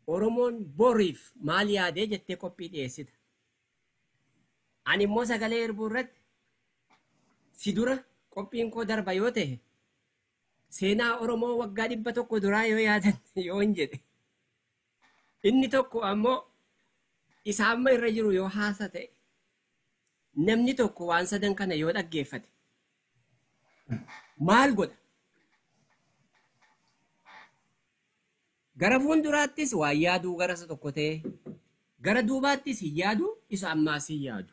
Oromoon boriif maal yaadee jettee qophii dhiyeessita. Ani immoo sagalee erbuu irratti si dura qophiin koo darba yoo ta'e seenaa Oromoo waggaa 100 duraa yoo yaadan yoo hin jedhe. Inni tokko ammoo isa amma irra jiru yoo haasa ta'e namni tokko waan sadan kana yoo dhaggeeffate maal godha? Gara fuulduraattis waan yaaduu gara isa tokko ta'e gara duubaattis hin yaadu isa ammaas hin yaadu.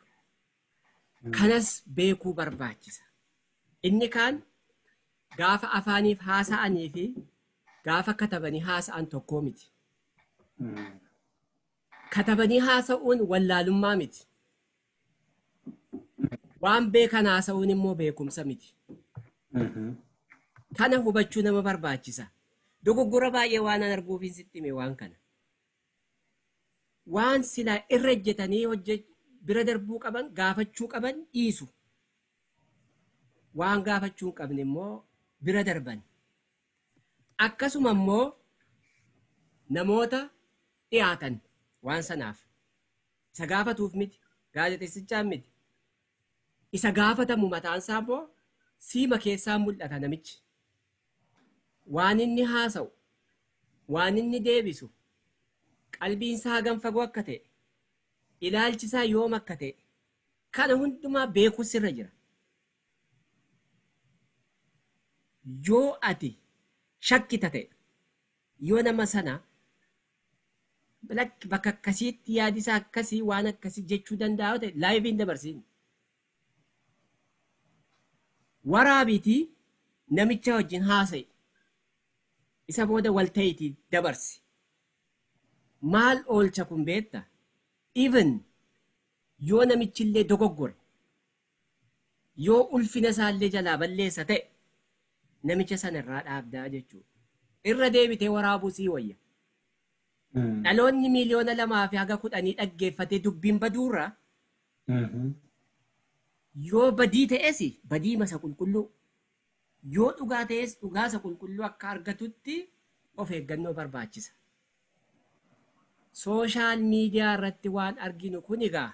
Kanas beekuu barbaachisa. Inni kaan gaafa afaaniif haasa'anii fi gaafa katabanii haasa'an tokkoo miti. Katabanii haasa'uun wallaalummaa miti. Waan beekan haasa'uun immoo beekumsa miti. Kana hubachuu nama barbaachisa. Dogoggora baay'ee waan an arguufin sitti hime waan kana. Waan silaa irra ejjetanii bira darbuu qaban gaafachuu qaban dhiisu. Waan gaafachuu hin qabne immoo bira darban. Akkasuma immoo namoota dhiyaatan waan sanaaf isa gaafatuuf miti gaazexeessichaan miti. Isa gaafatamu mataan isaa immoo siima keessaa mul'ata namichi. Waan inni haasa'u, waan inni deebisu, qalbiin isaa hagam fagoo akka ta'e, ilaalchi isaa yoom akka ta'e, kana hundumaa beekuus irra jira. Yoo ati shakkita ta'e, yoo nama sana bakka akkasiitti yaadi isaa akkasii waan akkasii jechuu danda'a ta'e laayiviin dabarsiin. Waraabiitii namicha wajjin haasa'i. Isa booda wal ta'iitii dabarsi. Maal oolcha kun beektaa? Even yoo namichillee dogoggore, yoo ulfina isaallee jalaa balleessa ta'e, namicha sana irraa dhaabdaa jechuudha. Irra deebitee waraabuu sii wayya. Dhaloonni 2,000,000 fi haga 10 dhaggeeffatee dubbiin baduurra yoo badii ta'es badii masa qulqulluu, yoo dhugaa ta'es dhugaasa qulqulluu akka argatutti of eeggannoo barbaachisa. Social media irratti waan arginu kun egaa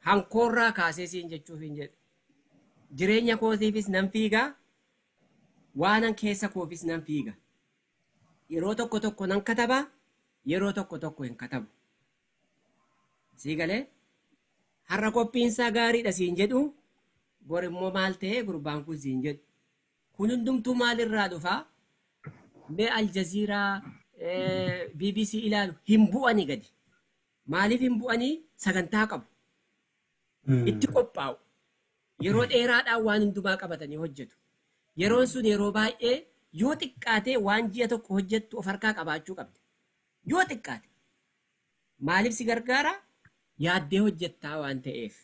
hankoorraa kaasee siin jechuuf hin jedhe. Jireenya kootiifis nan fiigaa, waanan keessa koofis nan fiiga. Yeroo tokko tokko nan katabaa, yeroo tokko tokko hin katabu. Sii galee har'a qophiinsaa gaariidha siin jedhu, bor immoo maal ta'ee gurbaan kun siin jedhu. Kun hundumtuu maalirraa dhufaa? Mee Aljaziiraa, BBC ilaalu hin bu'anii gadi. Maaliif hin bu'anii? Sagantaa qabu. Itti qophaa'u. Yeroo dheeraadhaan waan hundumaa qabatanii hojjetu. Yeroon sun yeroo baay'ee yoo xiqqaate waan ji'a tokko hojjettu of harkaa qabaachuu qabda. Yoo xiqqaate. Maaliif si gargaara? Yaaddee hojjettaa waan ta'eef.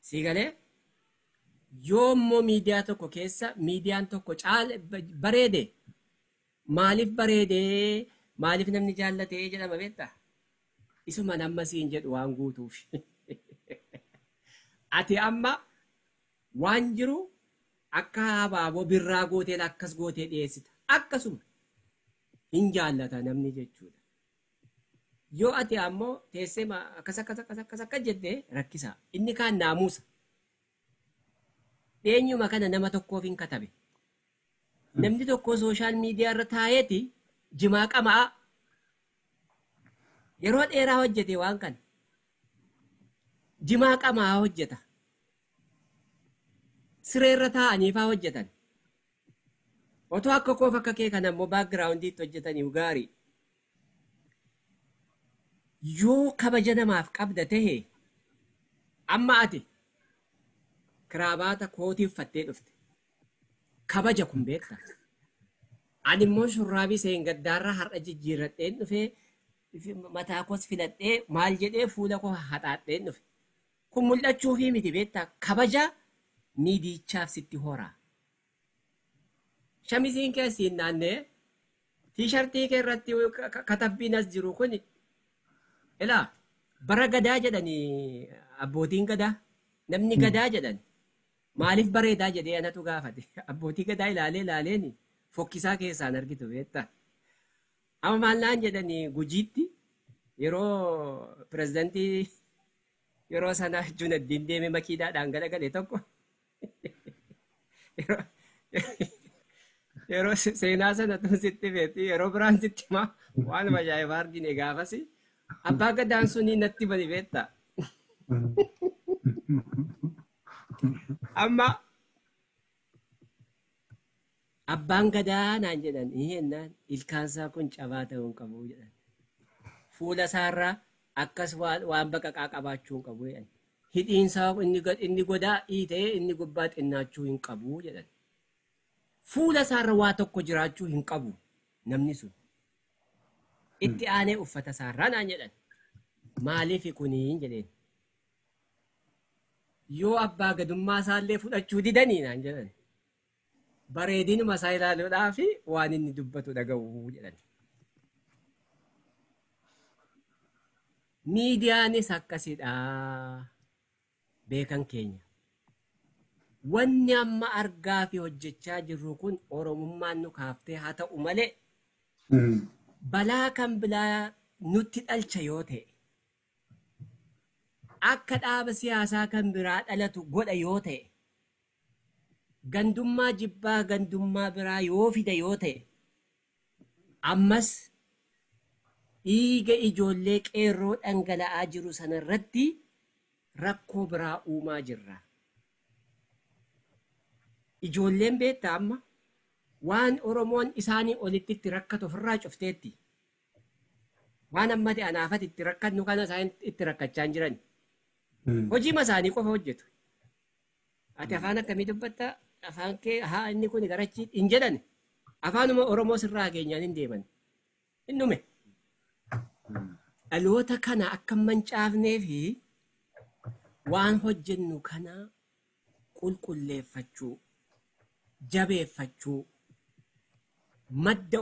Si galee yoo immoo miidiyaa tokko keessa miidiyaan tokko caala bareede, maaliif bareedee, maaliif namni jaallatee jedhama beektaa? Isuma amma siin jedhu waan guutuuf. Ati amma waan jiru akka habaaboo birraa gootee akkas gootee dhiyeessita. Akkasuma hin jaallata namni jechuudha. Yoo ati ammoo teessee akkas akkas akkas akkas akkas jettee rakkisaa. Inni kaan naamusa. Dheenyuma kana nama tokkoof hin katabe. Namni tokko social media irra taa'eeti jimaa qama'a. Yeroo dheeraa hojjete waan kana. Jimaa qamaa hojjeta. Sireerra taa'anii faa hojjetan. Otoo akka koof akka kee kana immoo backgroundiitti hojjetaniif gaarii. Yoo kabaja namaaf qabda tahe, amma ati kiraabaata kootii uffattee dhufte. Kabaja kun beekta. Ani immoo shurraabii seengaddaarraa har'a jijjiirradheen dhufee, mataa koos filadhee, maal jedhee fuula koo haxaadheen dhufe. Kun mul'achuufii miti beektaa, kabaja miidichaaf sitti horaa. Shamisiin kee siin naannee, T-shirtii kee irratti katabbiin as jiru kun, ilaa bara gadaa jedhanii, abbootiin gadaa, namni gadaa jedhan maaliif bareedaa jedhee anatu gaafate. Abbootii gadaa ilaalee ilaaleeni fokkisaa keessaan argitu beektaa. Amma maal naan jedhanii, Gujiitti yeroo pirezidantii yeroo sana Junaddiin deeme makiinaadhaan galagale tokko, yeroo seenaa sana tun sitti beekti, yeroo biraan sitti himaa, waan ajaa'ibaa argine gaafasi. Abbaa gadaan suni natti bani beektaa. Amma abbaan gadaa naan jedhan jennaan, ilkaansaa kun cabaa ta'uu hin qabu jedhan. Fuula isaarraa akkas waan baqaqaa qabaachuu hin qabu jedhan. Hidhiinsaa inni godaa dhiitee inni gubbaa xinnaachuu hin qabu jedhan. Fuula isaarra waa tokko jiraachuu hin qabu namni sun. Itti aanee uffata isaarraa naan jedhan. Maaliif kuniin jedheen. Yoo abbaa gadummaa isaallee fudhachuu didanii naan jedhan. Bareedinuma isaa ilaaluudhaaf waan inni dubbatu dhaga'u jedhan. Miidiyaanis akkasidha. Beekan keenya. Wanni amma argaa fi hojjechaa jirru kun Oromummaan nu kaaftee haa ta'u malee, balaa kan biraa nutti dhalcha yoo ta'e, akka dhaaba siyaasaa kan biraa dhalatu godha yoo ta'e, gandummaa jibbaa gandummaa biraa yoo fida yoo ta'e, ammas dhiiga ijoollee qeerroo dhangala'aa jiru sanarratti rakkoo biraa uumaa jirra. Ijoolleen beektaa amma waan Oromoon isaanii olitti itti rakkatu ofirraa cufteetti. Waan amma ta'e anaafati itti rakkannu kana isaan itti rakkachaa hin jiran. Hojiima isaanii qofa hojjetu. Ati afaan akkamii dubbatta? Afaan kee haa inni kun garachi hin jedhan. Afaanuma Oromoo sirraa geenyaan hin deeman. Hin dhume. Dhaloota kana akka hin mancaafnee fi waan hojjennu kana qulqulleeffachuu, jabeeffachuu, madda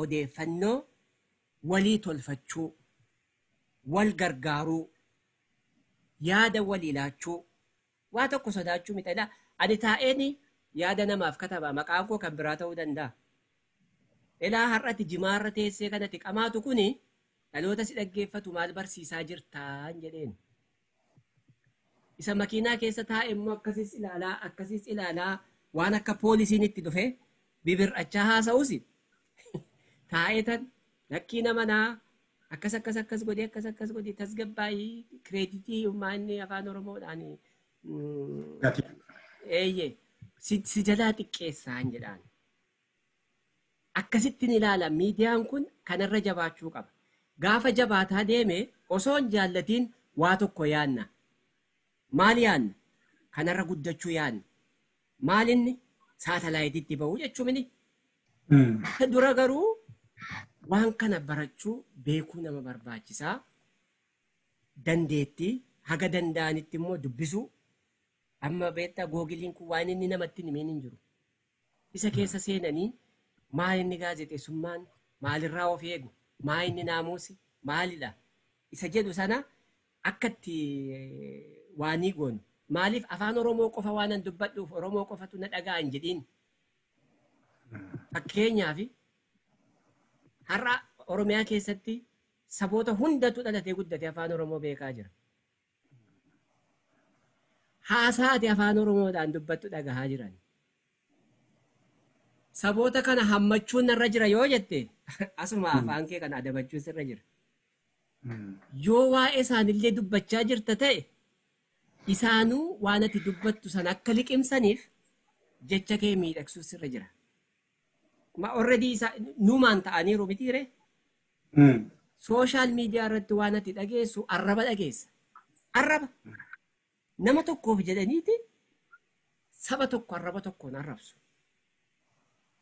odeeffannoo walii tolfachuu, wal gargaaruu, yaada walii laachuu, waa tokko sodaachuu miti. Ani taa'een yaada namaaf kataba, maqaan koo kan biraa ta'uu danda'a. Ilaa har'ati jimaarra teessee kanatti qamaatu kuni dhaloota si dhaggeeffatu maal barsiisaa jirtaan jedheen. Isa makiinaa keessa taa'e immoo akkasis ilaalaa akkasis ilaalaa waan akka poolisiin itti dhufe bibir'achaa haasa'us taa'ee tan lakkii nama naa akkas akkas akkas godhee akkas akkas godhee tasgabbaa'ii kireeditii maanni afaan Oromoodhaan eeyyee si jalaa xiqqeessaan jedhaan. Akkasittiin ilaala miidiyaan kun kanarra jabaachuu qaba. Gaafa jabaataa deeme osoo hin jaallatiin waa tokko yaanna. Maal yaanna? Kanarra guddachuu yaanna. Maal inni? Saatalaayitiitti bahuu jechuun. Dura garuu waan kana barachuu beekuu nama barbaachisaa. Dandeettii haga danda'anitti immoo dubbisuu. Amma beektaa googiliin kun waan inni namatti hin himin hin jiru. Isa keessa seenanii maal inni gaazexeessummaan maalirraa of eegu, maal inni naamusi, maalidha? Isa jedhu sana akka itti waanii goonu. Maaliif afaan Oromoo qofa waan an dubbadhuuf Oromoo qofatu na dhaga'a hin jedhiin. Fakkeenyaaf har'a Oromiyaa keessatti saboota hundatu dhalatee guddatee afaan Oromoo beekaa jira. Haasaa ati afaan Oromoodhaan dubbattu dhagahaa jiran. Saboota kana hammachuun narra jira yoo jette asuma afaan kee kana adabachuun sirra jira. Yoo waa'ee isaanillee dubbachaa jirta ta'e isaanuu waan ati dubbattu sana akka liqimsaniif jecha kee miidhagsuu sirra jira. Ma already nuumaan ta'aniiru mitiire? Sooshaal miidiyaa irratti waan ati dhageessu arraba dhageessa. Arraba. Nama tokkoof jedhaniiti saba tokko arraba tokkoon arrabsu.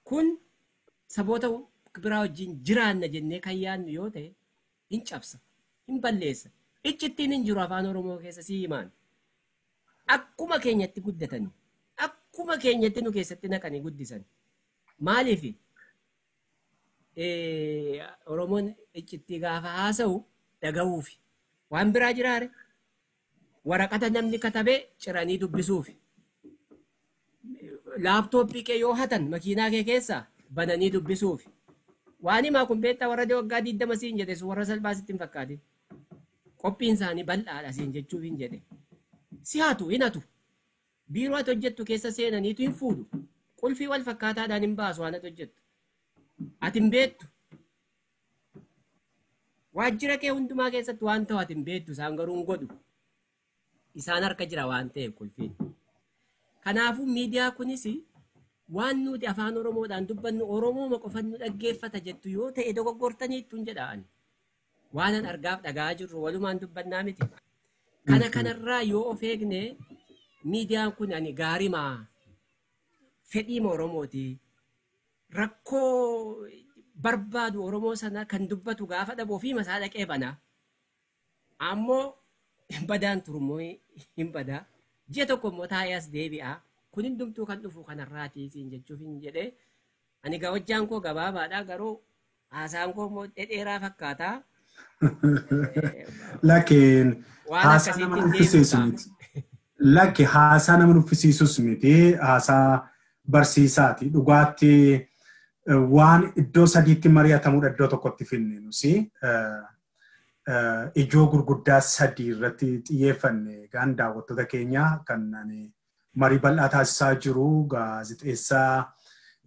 Kun saboota biraa wajjin jiraanna jennee kan yaadnu yoo ta'e hin cabsa, hin balleessa. Iccittiin hin jiru afaan Oromoo keessa si himaan. Akkuma keenyatti guddatanii, akkuma keenyatti nu keessatti naqanii guddisan. Maaliif Oromoon iccittii gaafa haasa'u dhaga'uufi. Waan biraa jiraare waraqata namni katabee ciranii dubbisuufi. Laaptooppii kee yoo hatan makiinaa kee keessaa bananii dubbisuufi. Waan himaa kun beektaa warra waggaa 20 siin jedhe sun warra salphaa sitti hin fakkaatin. Qophiin isaanii bal'aadha siin jechuuf hin jedhe. Si hatu hin hatu. Biiroo ati hojjettu keessa seenaniitu hin fuudhu. Qulfii wal fakkaataadhaan hin baasu waan ati hojjettu. Ati hin beektu. Waajjira kee hundumaa keessatti waan ta'u ati hin beektu isaan garuu hin godhu. Isaan harka jira waan ta'eef qulfiin. Kanaafuu miidiyaa kunis waan nuti afaan Oromoodhaan dubbannu Oromooma qofan nu dhaggeeffata jettu yoo ta'e dogoggortaniittu hin jedhaan. Waan an argaaf dhaga'aa jirru walumaan dubbannaa miti. Kana kanarraa yoo of eegne miidiyaan kun ani gaarimaa fedhiima Oromooti. Rakkoo barbaadu Oromoo sana kan dubbatu gaafa dhabu ofiima isaa dhaqee bana. Ammoo badaan turummoo hin badaa. Ji'a tokko immoo taa'ee as deebi'a. Kun hundumtuu kan dhufu kanarraatii siin jechuuf hin jedhee. Ani hojjaan koo gabaabaadha garuu haasaan koo immoo dhedheeraa fakkaata. Lakkeen haasaa nama nuffisiisu miti. Lakki haasaa nama nuffisiisus miti. Haasaa barsiisaati. Dhugaatti waan iddoo sadiitti mari'atamudha iddoo tokkotti finne nusi. Ijoo gurguddaa sadii irratti xiyyeeffanne gaan daawwattoota keenya kan marii bal'aa taasisaa jiru gaazexeessaa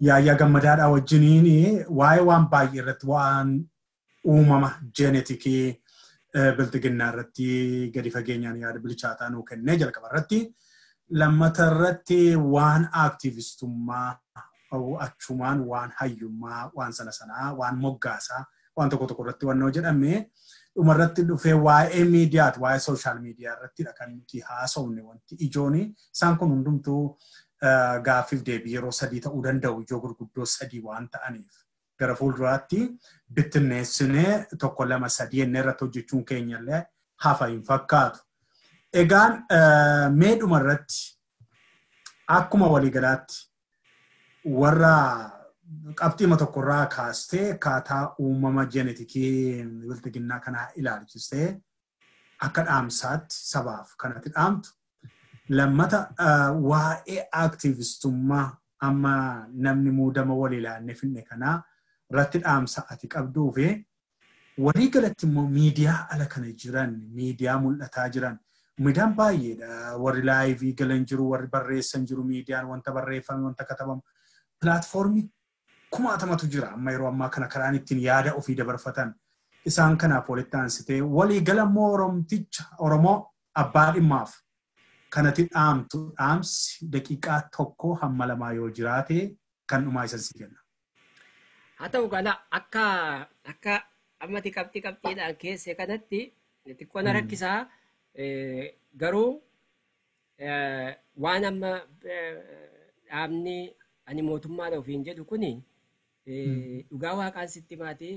Yaayyaa Gammadaadhaa wajjiniin waa'ee waan baay'ee irratti waan uumama jeenetikii biltiginnaa irratti gadi fageenyaan yaada bilchaataa nuu kennee jalqaba irratti. Lammata irratti waan aaktiivistummaa achumaan waan hayyummaa waan sana sanaa waan moggaasaa waan tokko tokko irratti wannoo jedhame dhumarratti dhufee waa'ee miidiyaati waa'ee sooshaal miidiyaa irrattidha kan nuti haasofne wanti ijooni isaan kun hundumtuu gaaffiif deebii yeroo sadii ta'uu danda'u ijoo gurguddoo sadii waan ta'aniif gara fuulduraatti bittinneessinee 1 2 3 jennee irratti hojjechuun keenyallee hafa hin fakkaatu. Egaan mee dhumarratti akkuma waliigalaatti warra Qabxiima tokkorraa kaastee akkaataa uumama jeenetikii bilxiginnaa kanaa ilaalchistee akka dhaamsaatti sabaaf kanatti dhaamtu. Lammata waa'ee aktiivistummaa amma namni muudama walii ilaannee finne kanaa irratti dhaamsa ati qabduu fi walii galatti immoo miidiyaa ala kana jiran, miidiyaa mul'ataa jiran, miidiyaan baay'eedha. Warri laayivii galan jiru, warri barreessan jiru, miidiyaan wanta barreeffame, wanta katabamu. Pilaatfoormii kumaatamatu jira amma yeroo ammaa kana karaan ittiin yaada ofii dabarfatan. Isaan kanaaf walitti aansitee walii gala immoo Oromticha Oromoo abbaa dhimmaaf kanatti dhaamtu dhaamsi daqiiqaa 1 hamma 2 yoo jiraate kan dhumaa isan si kenna. Haa ta'u gala akka akka ammati qabxii qabxiidhaan keesse kanatti xiqqoo na rakkisaa garuu waan amma dhaabni ani mootummaadha ofiin jedhu kuni dhugaa waaqaan sitti maatee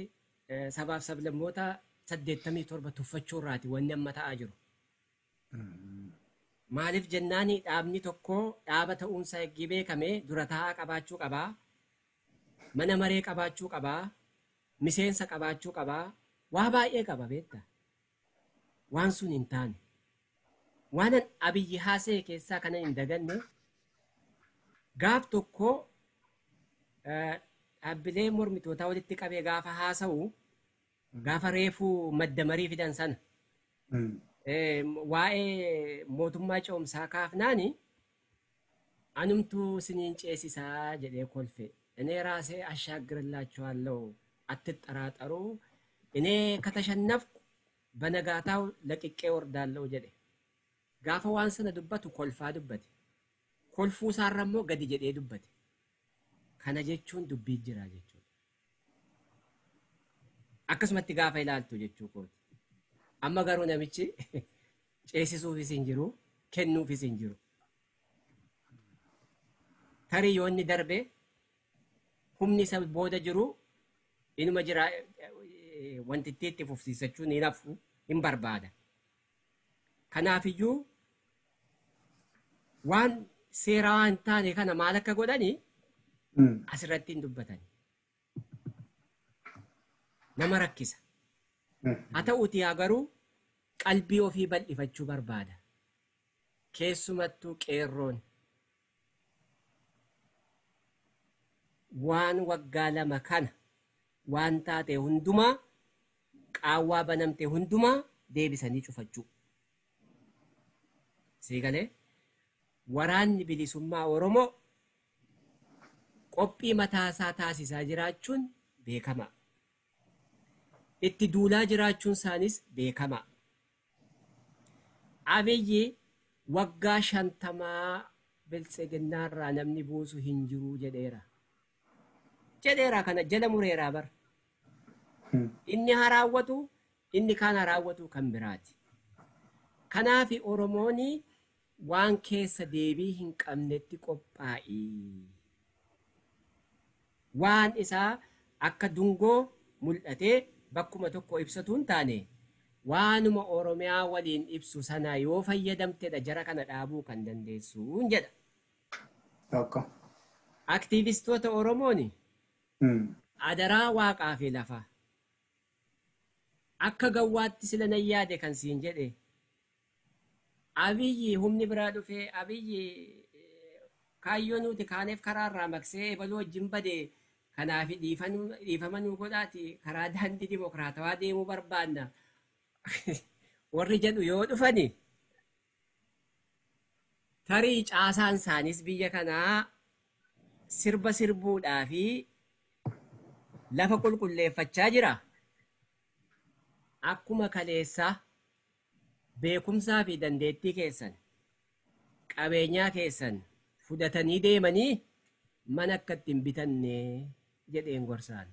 sabaaf sablammoota 87 tuffachuu irraati wanni amma ta'aa jiru. Maaliif jennaani dhaabni tokko dhaaba ta'uunsaa eegii beekame dura taa'aa qabaachuu qabaa, mana maree qabaachuu qabaa, miseensa qabaachuu qabaa, waa baay'ee qaba beektaa. Waan sun hin taane. Waan Abiyyi haasa'e keessaa kana hin daganne gaaf tokko dhaabbilee mormitootaa walitti qabee gaafa haasa'u gaafa reefuu madda marii fidan sana waa'ee mootummaa ce'umsaa kaafnaani anumtuu isiniin ceesisaa jedhee kolfe. እኔ ራሴ አሻግርላችኋለሁ አትጠራጠሩ፣ እኔ ከተሸነፍኩ በነጋታው ለቅቄ ወርዳለሁ jedhe. Gaafa waan sana dubbatu kolfaa dubbate. Kolfuu isaarra immoo gadi jedhee dubbate. Kana jechuun dubbii jira jechuudha. Akkasumatti gaafa ilaaltu jechuu kooti. Amma garuu namichi ceesisuufis hin jiru, kennuufis hin jiru. Tarii yoo inni darbe humni isa booda jiru inuma jira wanti itti fufsiisachuun hin hafu hin barbaada. Kanaafiyyuu waan seeraa hin taane kana maal akka godhani asirratti hin dubbatan. Nama rakkisa. Haa ta'uutii haa garuu qalbii ofii bal'ifachuu barbaada. Keessumattuu qeerroon waan waggaa 2 kana waan taate hundumaa qaawwaa banamte hundumaa deebisanii cufachuu. Siigalee waraanni bilisummaa Oromoo qophii mataasaa taasisaa jiraachuun beekama. Itti duulaa jiraachuun isaanis beekama. Abiyyi waggaa 50 biltsiginnaarraa namni buusu hin jiru jedheera. Jedheera kana jala mureeraa bara. Inni haraawwatu inni kaan haraawwatu kan biraati. Kanaaf Oromoon waan keessa deebii hin qabnetti qophaa'i. Waan isaa akka dungoo mul'atee bakkuma tokko ibsatu hin taane waanuma Oromiyaa waliin ibsu sana yoo fayyadamtedha jara kana dhaabuu kan dandeessu jedha. Tokko. Aktiivistoota Oromoon adaraa waaqaa fi lafa akka gawwaatti sila nan yaade kan siin jedhe Abiyyi humni biraa dhufee Abiyyi kaayyoo nuti kaaneef karaarraa maqsee ebaluu wajjin bade kanaaf dhiifama nuu godhaati karaa daandii dimokiraatawaa deemuu barbaanna. Warri jedhu yoo dhufani tarii caasaan isaanis biyya kanaa sirba sirbuudhaa fi lafa qulqulleeffachaa jira. Akkuma kaleessaa beekumsaa fi dandeettii keessan qabeenyaa keessan fudhatanii deemanii mana akka ittiin bitanne jedheen gorsaan.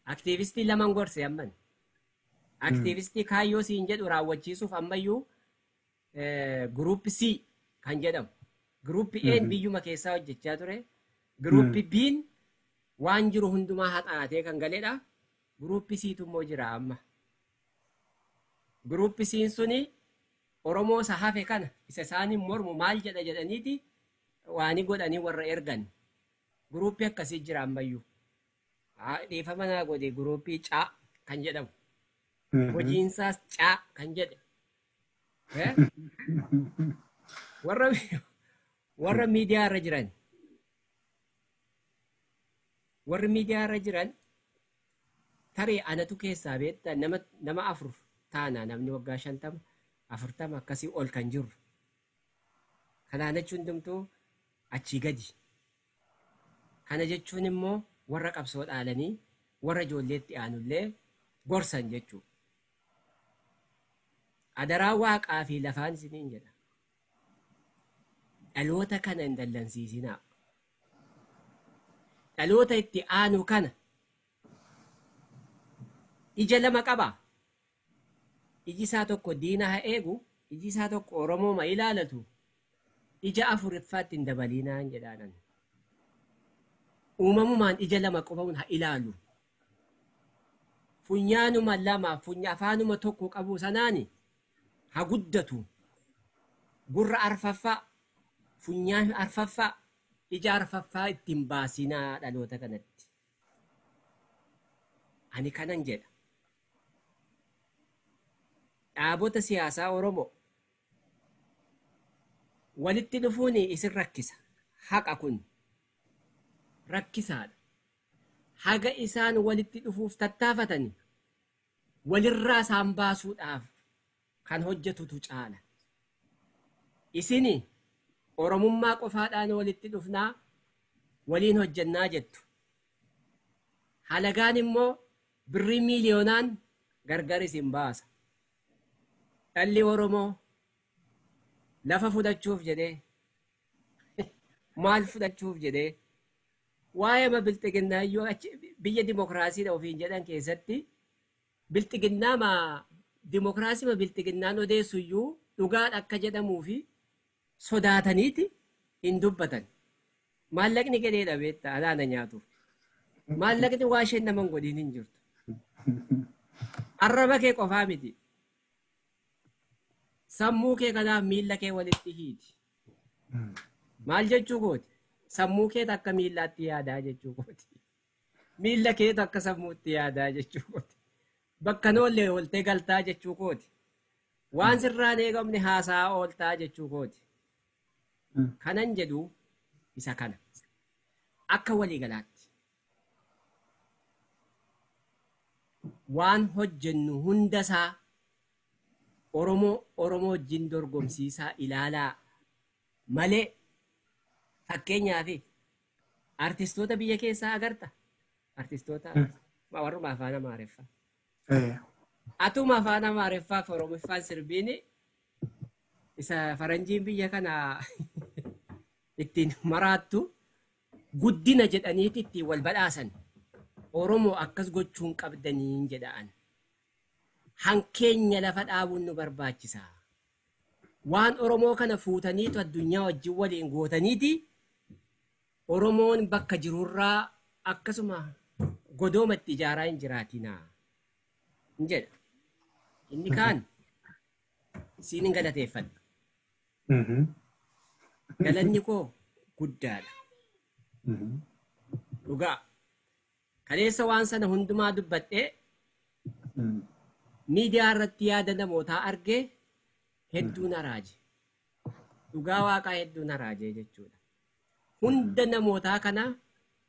Aktiivistii laman gorse amman. Aktiivistii kaayyoo siin jedhu raawwachiisuuf ammayyuu guruuppi C kan jedhamu. Guruuppi A'n biyyuma keessaa hojjechaa ture. Guruuppi B'n waan jiru hundumaa haxaatee kan galedha. Guruuppi C'tu immoo jira amma. Guruuppi C'n suni Oromoo isa hafe kana isa isaaniin mormu maal jedha jedhaniiti Waanii godhanii warra ergan. Guruuppii akkasii jira ammayyuu. Dhiifama naa godhe guruuppii caa kan jedhamu. Hojiinsaas caa kan jedhe. Warra miidiyaa irra jiran. Warri miidiyaa irra jiran tarii anatu keessaa beektaa nama 4 taana namni waggaa 50 40 akkasii ol kan jiru. Kanaan jechuun hundumtuu achii gadi. Kana jechuun immoo warra qabsoo dhaalanii warra ijoolleetti aanullee gorsan jechuudha. Adaraa waaqaa fi lafaan isiniin jedha. Dhaloota kana hin dallansiisinaa. Dhaloota itti aanu kana ija lama qaba. Iji isaa tokko diina haa eegu, iji isaa tokko Oromoo ma ilaalatu, ija afuriffaatti hin dabalinaan jedhaanan. Uumamumaan ija lama qofaun haa ilaalu. Funyaanuma lama, afaanuma tokko qabu sanaani haa guddatu. Gurra arfaffaa, funyaan arfaffaa, ija arfaffaa ittiin baasinaa dhaloota kanatti. Ani kanan jedha. Dhaabota siyaasaa Oromoo walitti dhufuun isin rakkisa. Haqa kun rakkisaadha. Haga isaan walitti dhufuuf tattaafatani walirraa isaan baasuudhaaf kan hojjetutu caala. Isini Oromummaa qofaadhaan walitti dhufnaa waliin hojjennaa jettu. Halagaan immoo birrii miiliyoonaan gargar isin baasa. Dhalli Oromoo lafa fudhachuuf jedhee maal fudhachuuf jedhee waa'ee bilxiginnaa iyyuu biyya dimokiraasiidha ofiin jedhan keessatti bilxiginnaa ma dimokiraasii ma bilxiginnaan odeessu iyyuu dhugaadha akka jedhamuu fi sodaataniiti hin dubbatan. Maallaqni galeedha beektaa alaana nyaatuuf. Maallaqni waa isheen nama hin godhin hin jirtu. Arraba kee qofaa miti. Sammuu kee kanaaf miilla kee walitti hiiti. Maal jechuu kooti? Sammuu keetu akka miillaatti yaadaa jechuu kooti. Miilla keetu akka sammuutti yaadaa jechuu kooti. Bakka noollee ooltee galtaa jechuu kooti. Waan sirraan eegamne haasaa ooltaa jechuu kooti. Kanan jedhu isa kana. Akka waliigalaatti. Waan hojjennu hundasaa Oromoo wajjin dorgomsiisaa ilaalaa malee fakkeenyaaf artistoota biyya keessaa agarta. Artistoota warruma afaan Amaariffaa. Atuma afaan Amaariffaa fi Oromoffaan sirbiin isa faranjiin biyya kana ittiin maraattu guddina jedhaniiti ittiin wal badhaasan. Oromoo akkas gochuun qabdaniin jedhaan. Hankeenya lafa dhaabuun nu barbaachisa. Waan Oromoo kana fuutaniitu addunyaa wajjin waliin gootaniiti Oromoon bakka jirurraa akkasuma godoomatti ijaaraa hin jiraatinaa. Hin jedha. Inni kaan siin hin galateeffadha. Galanni koo guddaadha. Dhugaa. Kaleessa waan sana hundumaa dubbadhee miidiyaa irratti yaada namootaa argee hedduu na raaje. Dhugaa waaqaa hedduu na raaje jechuudha. Hunda namootaa kana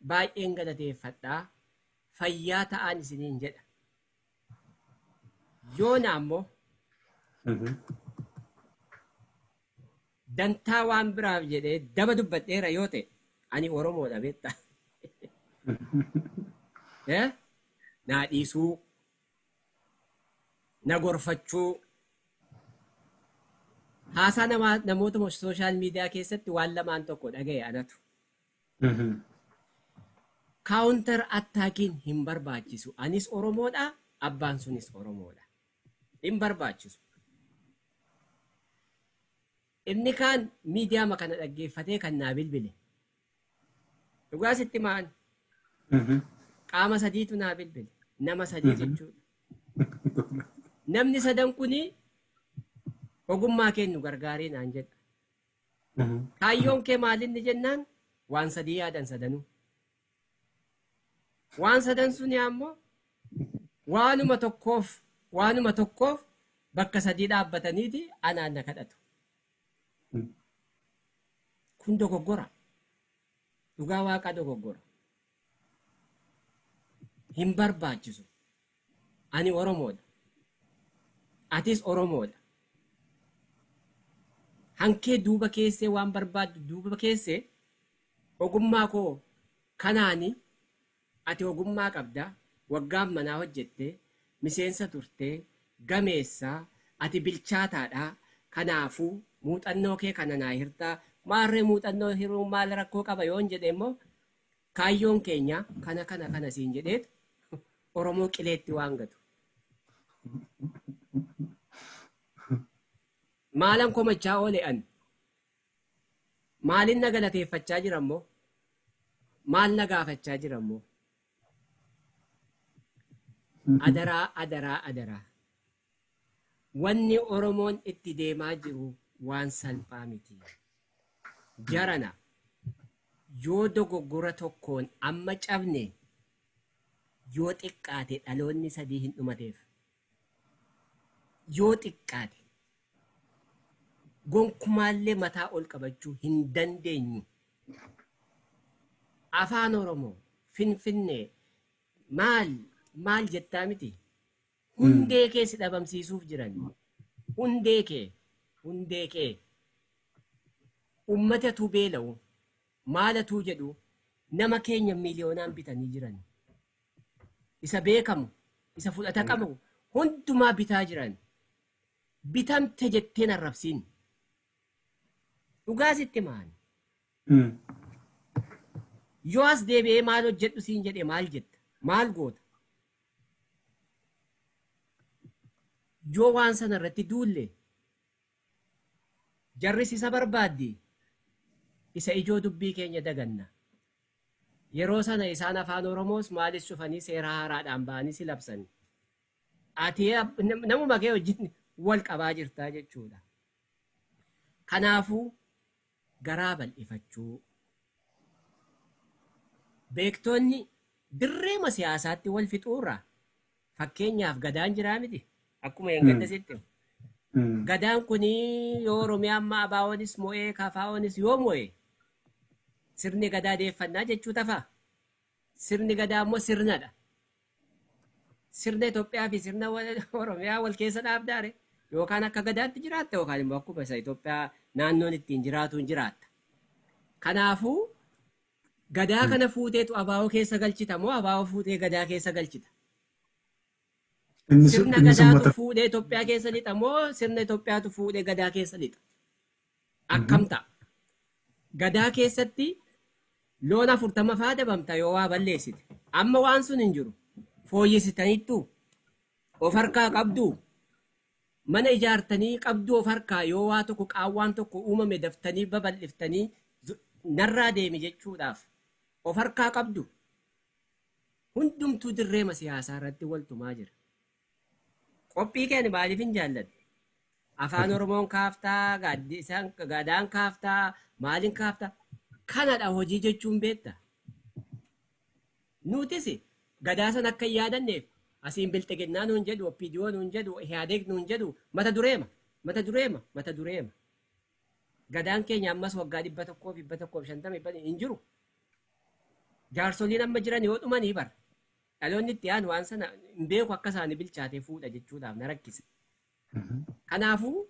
baay'een galateeffadhaa. Fayyaa ta'aan isiniin jedha. Yoona ammoo dantaa waan biraaf jedhee daba dubbadheera yoo ta'e ani Oromoodha beektaa. Naa dhiisuu, na gorfachuu, haasaa namoota sooshaal miidiyaa keessatti waan lamaan tokko dhaga'e anatu. Kaawuntar attaakiin hin barbaachisu. Anis Oromoodha, abbaan sunis Oromoodha. Hin barbaachisu. Inni kaan miidiyaa kana dhaggeeffatee kan naa bilbile. Dhugaa sitti maan? Qaama sadiitu naa bilbile. Nama sadii jechuudha. Namni sadan kuni ogummaa kennu gargaaree naan jedha. Kaayyoon kee maalinni jennaan waan sadii yaadan sadanuu. Waan sadan suni ammoo waanuma tokkoof bakka sadii dhaabbataniiti anaan na kadhatu. Kun dogoggora. Dhugaa waaqaa dogoggora. Hin barbaachisu. Ani Oromoodha. Atis Oromoodha. Hankee duuba keessee waan barbaaddu duuba keessee ogummaa koo kanaani ati ogummaa qabda waggaan manaa hojjettee miseensa turtee gameessaa ati bilchaataadha kanaafuu muuxannoo kee kana naa hirtaa maarree muuxannoo hiruu maal rakkoo qaba yoon jedhe immoo kaayyoon keenya kana kana kana siin jedheetu Oromoo qileetti waan gatu. Maalan komachaa oole ani? Maalin na galateeffachaa jira immoo? Maal na gaafachaa jira immoo? Adaraa, adaraa, adaraa. Wanni Oromoon itti deemaa jiru waan salphaa miti. Jarana yoo dogoggora tokkoon amma cabne yoo xiqqaate dhaloonni sadii hin dhumateef. Yoo xiqqaate gonkumaallee mataa ol qabachuu hin dandeenyu. Afaan Oromoo, Finfinnee, maal maal jettaa miti? Hundee kee si dhabamsiisuuf jiran. Hundee kee, hundee kee. Uummatatu beela'u, maalatu jedhu nama keenya miiliyoonaan bitanii jiran. Isa beekamu, isa fudhata qabu hundumaa bitaa jiran. Bitamte jetteen arrabsiin. Dhugaa sitti maal? Yoo as deebi'ee maal hojjedhu siin jedhe maal jetta? Maal goota? Yoo waan sana irratti duulle jarris isa barbaaddi isa ijoo dubbii keenya daganna. Yeroo sana isaan afaan Oromoos maalis cufanii seera haaraadhaan ba'anii si labsan. Ati namuma kee wajjin wal qabaa jirtaa jechuudha. Kanaafuu garaa bal'ifachuu. Beektonni dirreema siyaasaatti wal fixuurra fakkeenyaaf gadaan jiraa miti. Akkuma hin sitti. Gadaan kun yoo Oromiyaa amma ABO'nis mo'ee KFO'nis yoo mo'e sirni gadaa deeffannaa jechuu tafa. Sirni gadaa immoo sirnadha. Sirna Itoophiyaa fi sirna Oromiyaa wal keessa dhaabdaare yookaan akka gadaatti jiraatta yookaan immoo akkuma isa Itoophiyaa naannoon ittiin jiraatuun jiraatta. Kanaafuu gadaa kana fuuteetu ABO keessa galchita moo ABO fuutee gadaa keessa galchita? Sirna gadaatu fuudhee Itoophiyaa keessa lixa moo sirna Itoophiyaatu fuudhee gadaa keessa lixa? Akkam ta'a? Gadaa keessatti loon 40 faa dabamta yoo waa balleessite. Amma waan sun hin jiru. Fooyyessitaniittu of harkaa qabdu. Mana ijaartanii qabdu of harkaa yoo waa tokko qaawwaan tokko uumame daftanii babal'iftanii narraa deemi jechuudhaaf of harkaa qabdu. Hundumtuu dirreema siyaasaa irratti waltumaa jira. Qophii keenya maaliif hin jaalladhu? Afaan Oromoon kaaftaa, gadaan kaaftaa, maaliin kaaftaa? Kanadha hojii jechuun beekta. Nutis gadaa sana akka hin yaadanneef asiin bilxiginnaa nuun jedhu, OPDO nuun jedhu, Ihaadeeg nuun jedhu mata dureema, mata dureema, mata dureema. Gadaan keenya ammas waggaa 100 fi 150 hin jiru. Jaarsoliin amma jiran yoo dhumanii bara. Dhaloonni itti aanu waan sana hin beeku akka isaanii bilchaatee fuudha jechuudhaaf na rakkisa. Kanaafuu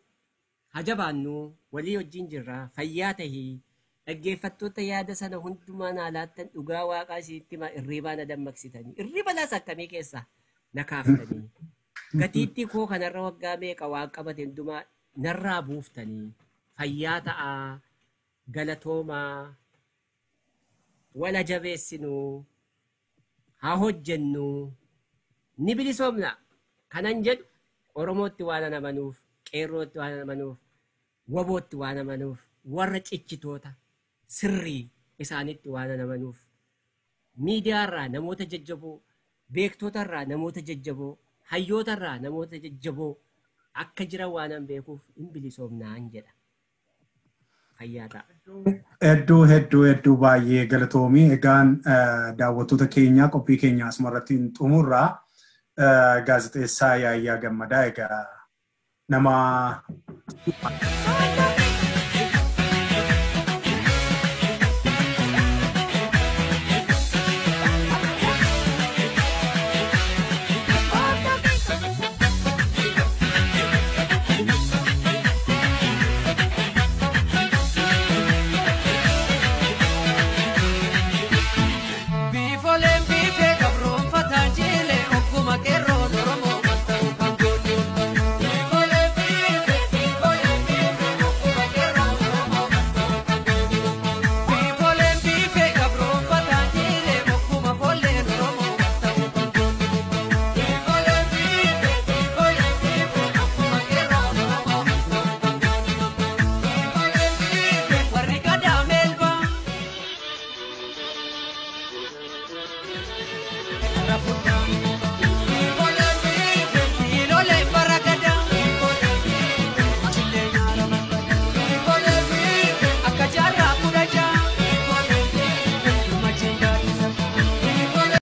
hajabaannu walii wajjin jirra fayyaa tahii dhaggeeffattoota yaada sana hundumaa naa laattan dhugaa waaqaa isiitti himaa irriibaa na dammaqsitanii irriiba laas akkamii keessaa na kaaftanii gatiittii koo kanarra waggaa meeqa waan qabate hundumaa narraa buuftanii fayyaa ta'aa galatoomaa wala jabeessinuu haa hojjennu ni bilisoomna kanan jedhu Oromootti waan amanuuf qeerrootti waan amanuuf wabootti waan amanuuf warra cichitoota sirrii isaanitti waan amanuuf miidiyaarraa namoota jajjaboo beektotarraa namoota jajjaboo hayyootarraa namoota jajjaboo akka jiran waan an beekuuf hin bilisoomnaan jedha. Fayyaa ta'a. Hedduu hedduu hedduu baay'ee galatoomii. Egaan daawwattoota keenya qophii keenya asumarratti hin xumurraa. Gaazexeessaa Yaayyaa Gammadaa egaa nama